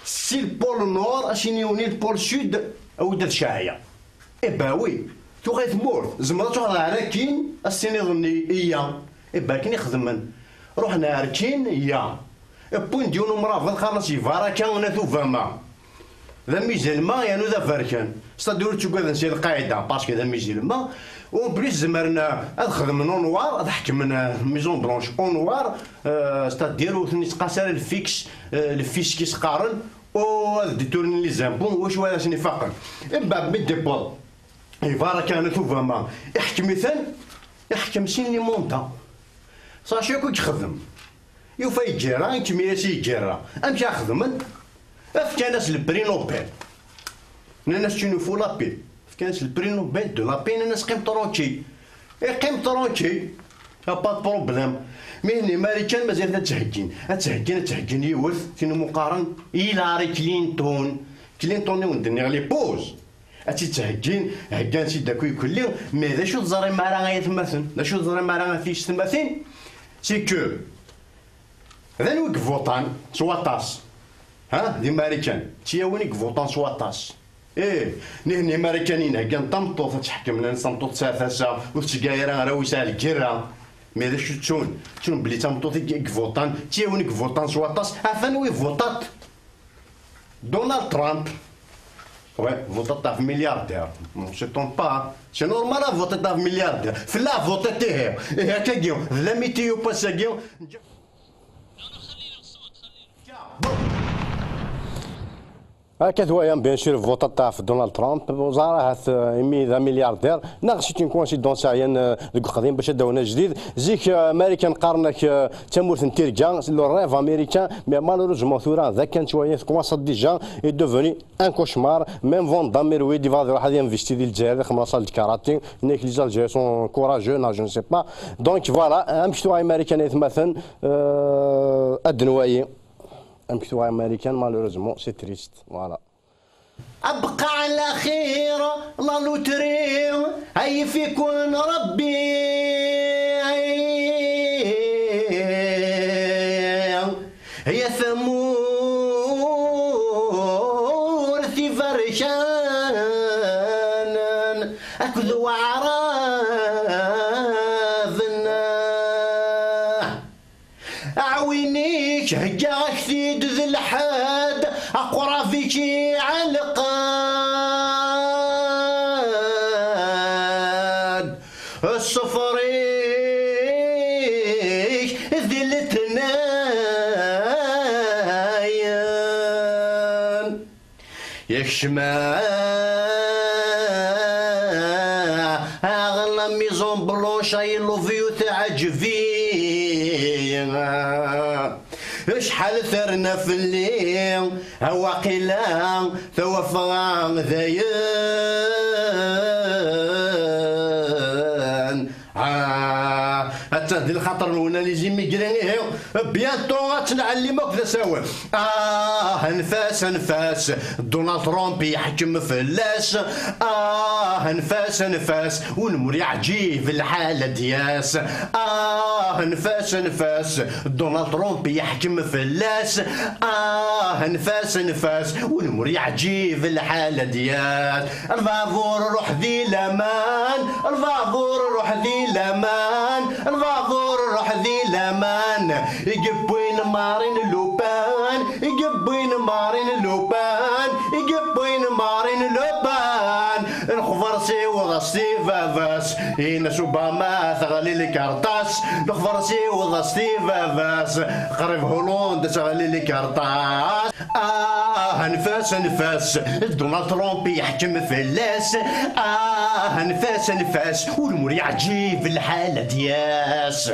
si le pôle nord, a s-yini yiwen i le pôle sud, awi-d ad cɛaya. Eh ben oui, tuɣa i tmurt, tzemreḍ ad truḥeḍ ar akin, ad s-tiniḍ nni, iya. Eh ben akken i xedmen. Ruḥen ar akin, iya. Wwin-d yiwen umrabeḍ, qqaren-as Ibaraka n At Ubama. D amizilma, yernu d aberkan. C'est-à-dire ur ttuggaden si Lqaɛida, parce que d amizilma. En plus, zemren, euh, ad xedmen au noir, ad ḥekmen, euh, Maison Blanche au noir, euh, c'est-à-dire ur ten-ittqas ara lfiks, euh, lfisk i s-qqaren, u ad d-turin les impôts, wacu ara sen-ifaqen. Mbeɛd mi d-iwweḍ Ibaraka n At Ubama, iḥkem-iten, iḥkem sin les mandats. Saci akk i yexdem. Yufa yeǧǧerra, ikemmel-as i yeǧǧerra. Amek ara xedmen? Fkan-as le prix Nobel. Nnan-as tu nous fous la paix. Fkan-as le prix Nobel de la paix, nnan-as qqim tranquille. Iqqim tranquille. Y a pas de problème. Mais les Américains mazal ad ttheggin. Ad ttheggin, ad ttheggin yiwet, tin umi qqaren Hillary Clinton. Clinton i wen-d-nniɣ l'épouse. Ad tt-id-ttheggin, heggan-tt-id akk ikelli, mais d acu teẓrim ara ay atmaten? D acu teẓrim ara a tiyessetmatin? C'est que d anwa i yvuṭan s waṭas? Ha? Di Marikan, d tiyawin i yvuṭan s waṭas. Ih, nihen Imarikaniyen heggan tameṭṭut ad tḥekkem, nnan tameṭṭut tesɛa tasa, ur tetteg ara arraw yesɛa lgirra. Mais d acu ttun? Ttun belli d tameṭṭut i yvuṭan, d tiyawin i yvuṭan s waṭas, atan wi vuṭaṭ. Donald Trump. Ouais, votaṭ ɣef milliardaire. Bon, c'est ton pas. C'est normal à voter ɣef milliardaire. Fella voter ihi. Ihi akkagi, d la météo pass-agi. Akka twayam, bien sûr, votaṭ ɣef Donald Trump. Ur ẓer ahat, euh, imi d amilyaṛdir. Neɣ c'est une coïncidence ɛyan, euh, deg uqdim bac ad d-awen ajdid. Zik, euh, Marikan qqaren-ak, euh, d tamurt n tirga, c'est le rêve américain, mais malheureusement tura d akken twayam, commence déjà, est devenu un cauchemar. Même Van Damme, lui, yebɣa ad iruḥ ad investir di Lezzayer, ad ixemmem la salle de karaté. Yenna-k les Algériens sont courageux, non, je ne sais pas. Donc voilà, amek tuɣa i Marikan ay atmaten, euh, ad d-nwayi. Amek tuɣa i Marikan, malheureusement, c'est triste. Voilà. أبقى على خير، la loterie، هيفيكون ربي. هي ثمور ثي فرشان، أكذ وعرافنا. Aɛwin-ik, heggaɣ-ak-t-id d lḥed, aqrab-ik iɛelqen, ṣṣefr-ik di letnayen. Yekcem aɣ la Maison Blanche, I love you, teɛǧeb-iyi. Acḥal terna fell-i, a waqila tawafeɣ dayen. Ah, Di lxaṭer-nwen, a les immigrés, ihi, bientôt ad tt-nɛellim akk d asawen. Ah, anef-as, anef-as, Donald Trump yeḥkem fell-as. Ah, anef-as, anef-as, ur nemri yeɛǧib lḥal ad d-yas. Ah, anef-as, anef-as, Donald Trump yeḥkem fell-as. Ah, anef-as, anef-as, ur nemri yeɛǧib lḥal ad d-yas. Lbabuṛ ruḥ di laman, lbabuṛ ruḥ di laman, lbabuṛ ruḥ di laman. I yewwin Marine Le Pen, i yewwin Marine Le Pen, i yewwin Marine Le Pen. Lexbar siweḍ-as-t i baba-s, in-as Obama teɣli lkerṭas. Lexbar siweḍ-as-t i baba-s, qrib Hollande teɣli lkerṭas. Ah, anef-as, anef-as, Donald Trump yeḥkem fell-as. Ah, anef-as, anef-as, ur mur yeɛǧib lḥal ad d-yas.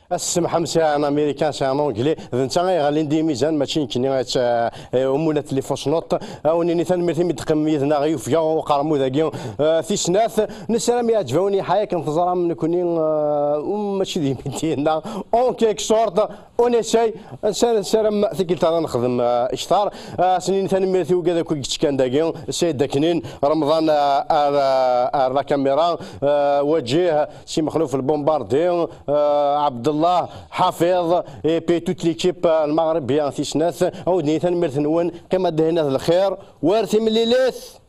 Ass semḥam sɛan américain, sɛan anglais, d netta ay ɣalin d imizan, mačči nekkni, eh, umulat les fausses notes. Awen-ini tanemmirt imi d-teqqimem yid-neɣ i ufga uqermud-agi, eh, tis snat. Nessaram yeɛǧeb-awen lḥal akken teẓram nekkni, eh, um, mačči d imiti-nneɣ, en quelque sorte, on essaye. Nessaram tikkelt-a ad nexdem, eh, kter. Eh, as-nini tanemmirt i wigad akk i yettekkan dagi, Saïd Daknin, Remḍan, eh, ar, eh, ar la caméra, eh, Wajih, Si Mexluf Lbombardi, eh, Abdallah Ḥafiḍ, et puis toute l'équipe, eh, Lmaɣrib, bien, tis snat. Awen-d-nini tanemmirt-nwen, qqim ad d-hina d lxir, war timlilit.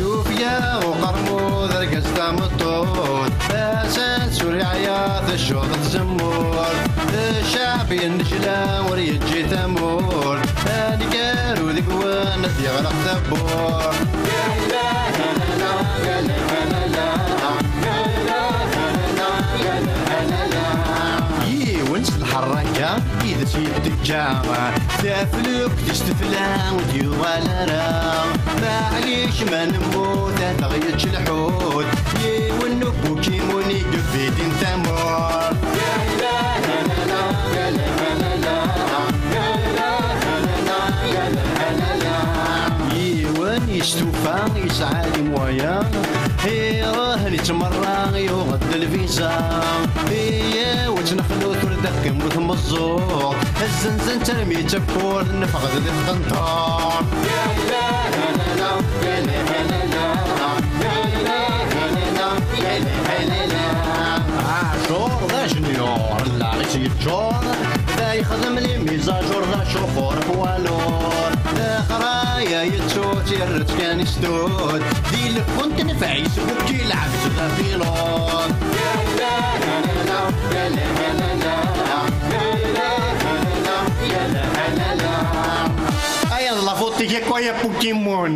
Yufeg-aɣ uqermud, argaz tameṭṭut, tasa-s ur yeɛya, teccuḍ tzemmurt, ccɛeb yennejla ur yeǧǧi tamurt, aneggaru deg-wen ad d-yeɣleq tawwurt. Yiwen s lḥerraka i d as-yetteǧǧa, taflukt-is tefla ur d-yuɣal ara. Maɛlic ma nemmut ad aɣ-yečč lḥut, yiwen n ubukimun i yebidin tamurt. Yiwen yestufa yesɛa les moyens, iruḥ yettmerra yuɣ-d lviza. Iyaw ad tt-nexlut ur d-teqqim ur tmeẓẓuɣ. Zzenzen-tt armi d tawwurt, neffeɣ-d di tqenṭert. Ɛacur d ajenyur, llaɣ-is yeččur, da yexdem les mises à jour, d acuxur poids lourd. Leqraya yettu-tt, yerra-tt kan i sdud, di lfun tenfeɛ-is, bukki lɛebd d apilud. Aya d la faute-ik akk, ay a Pokémon.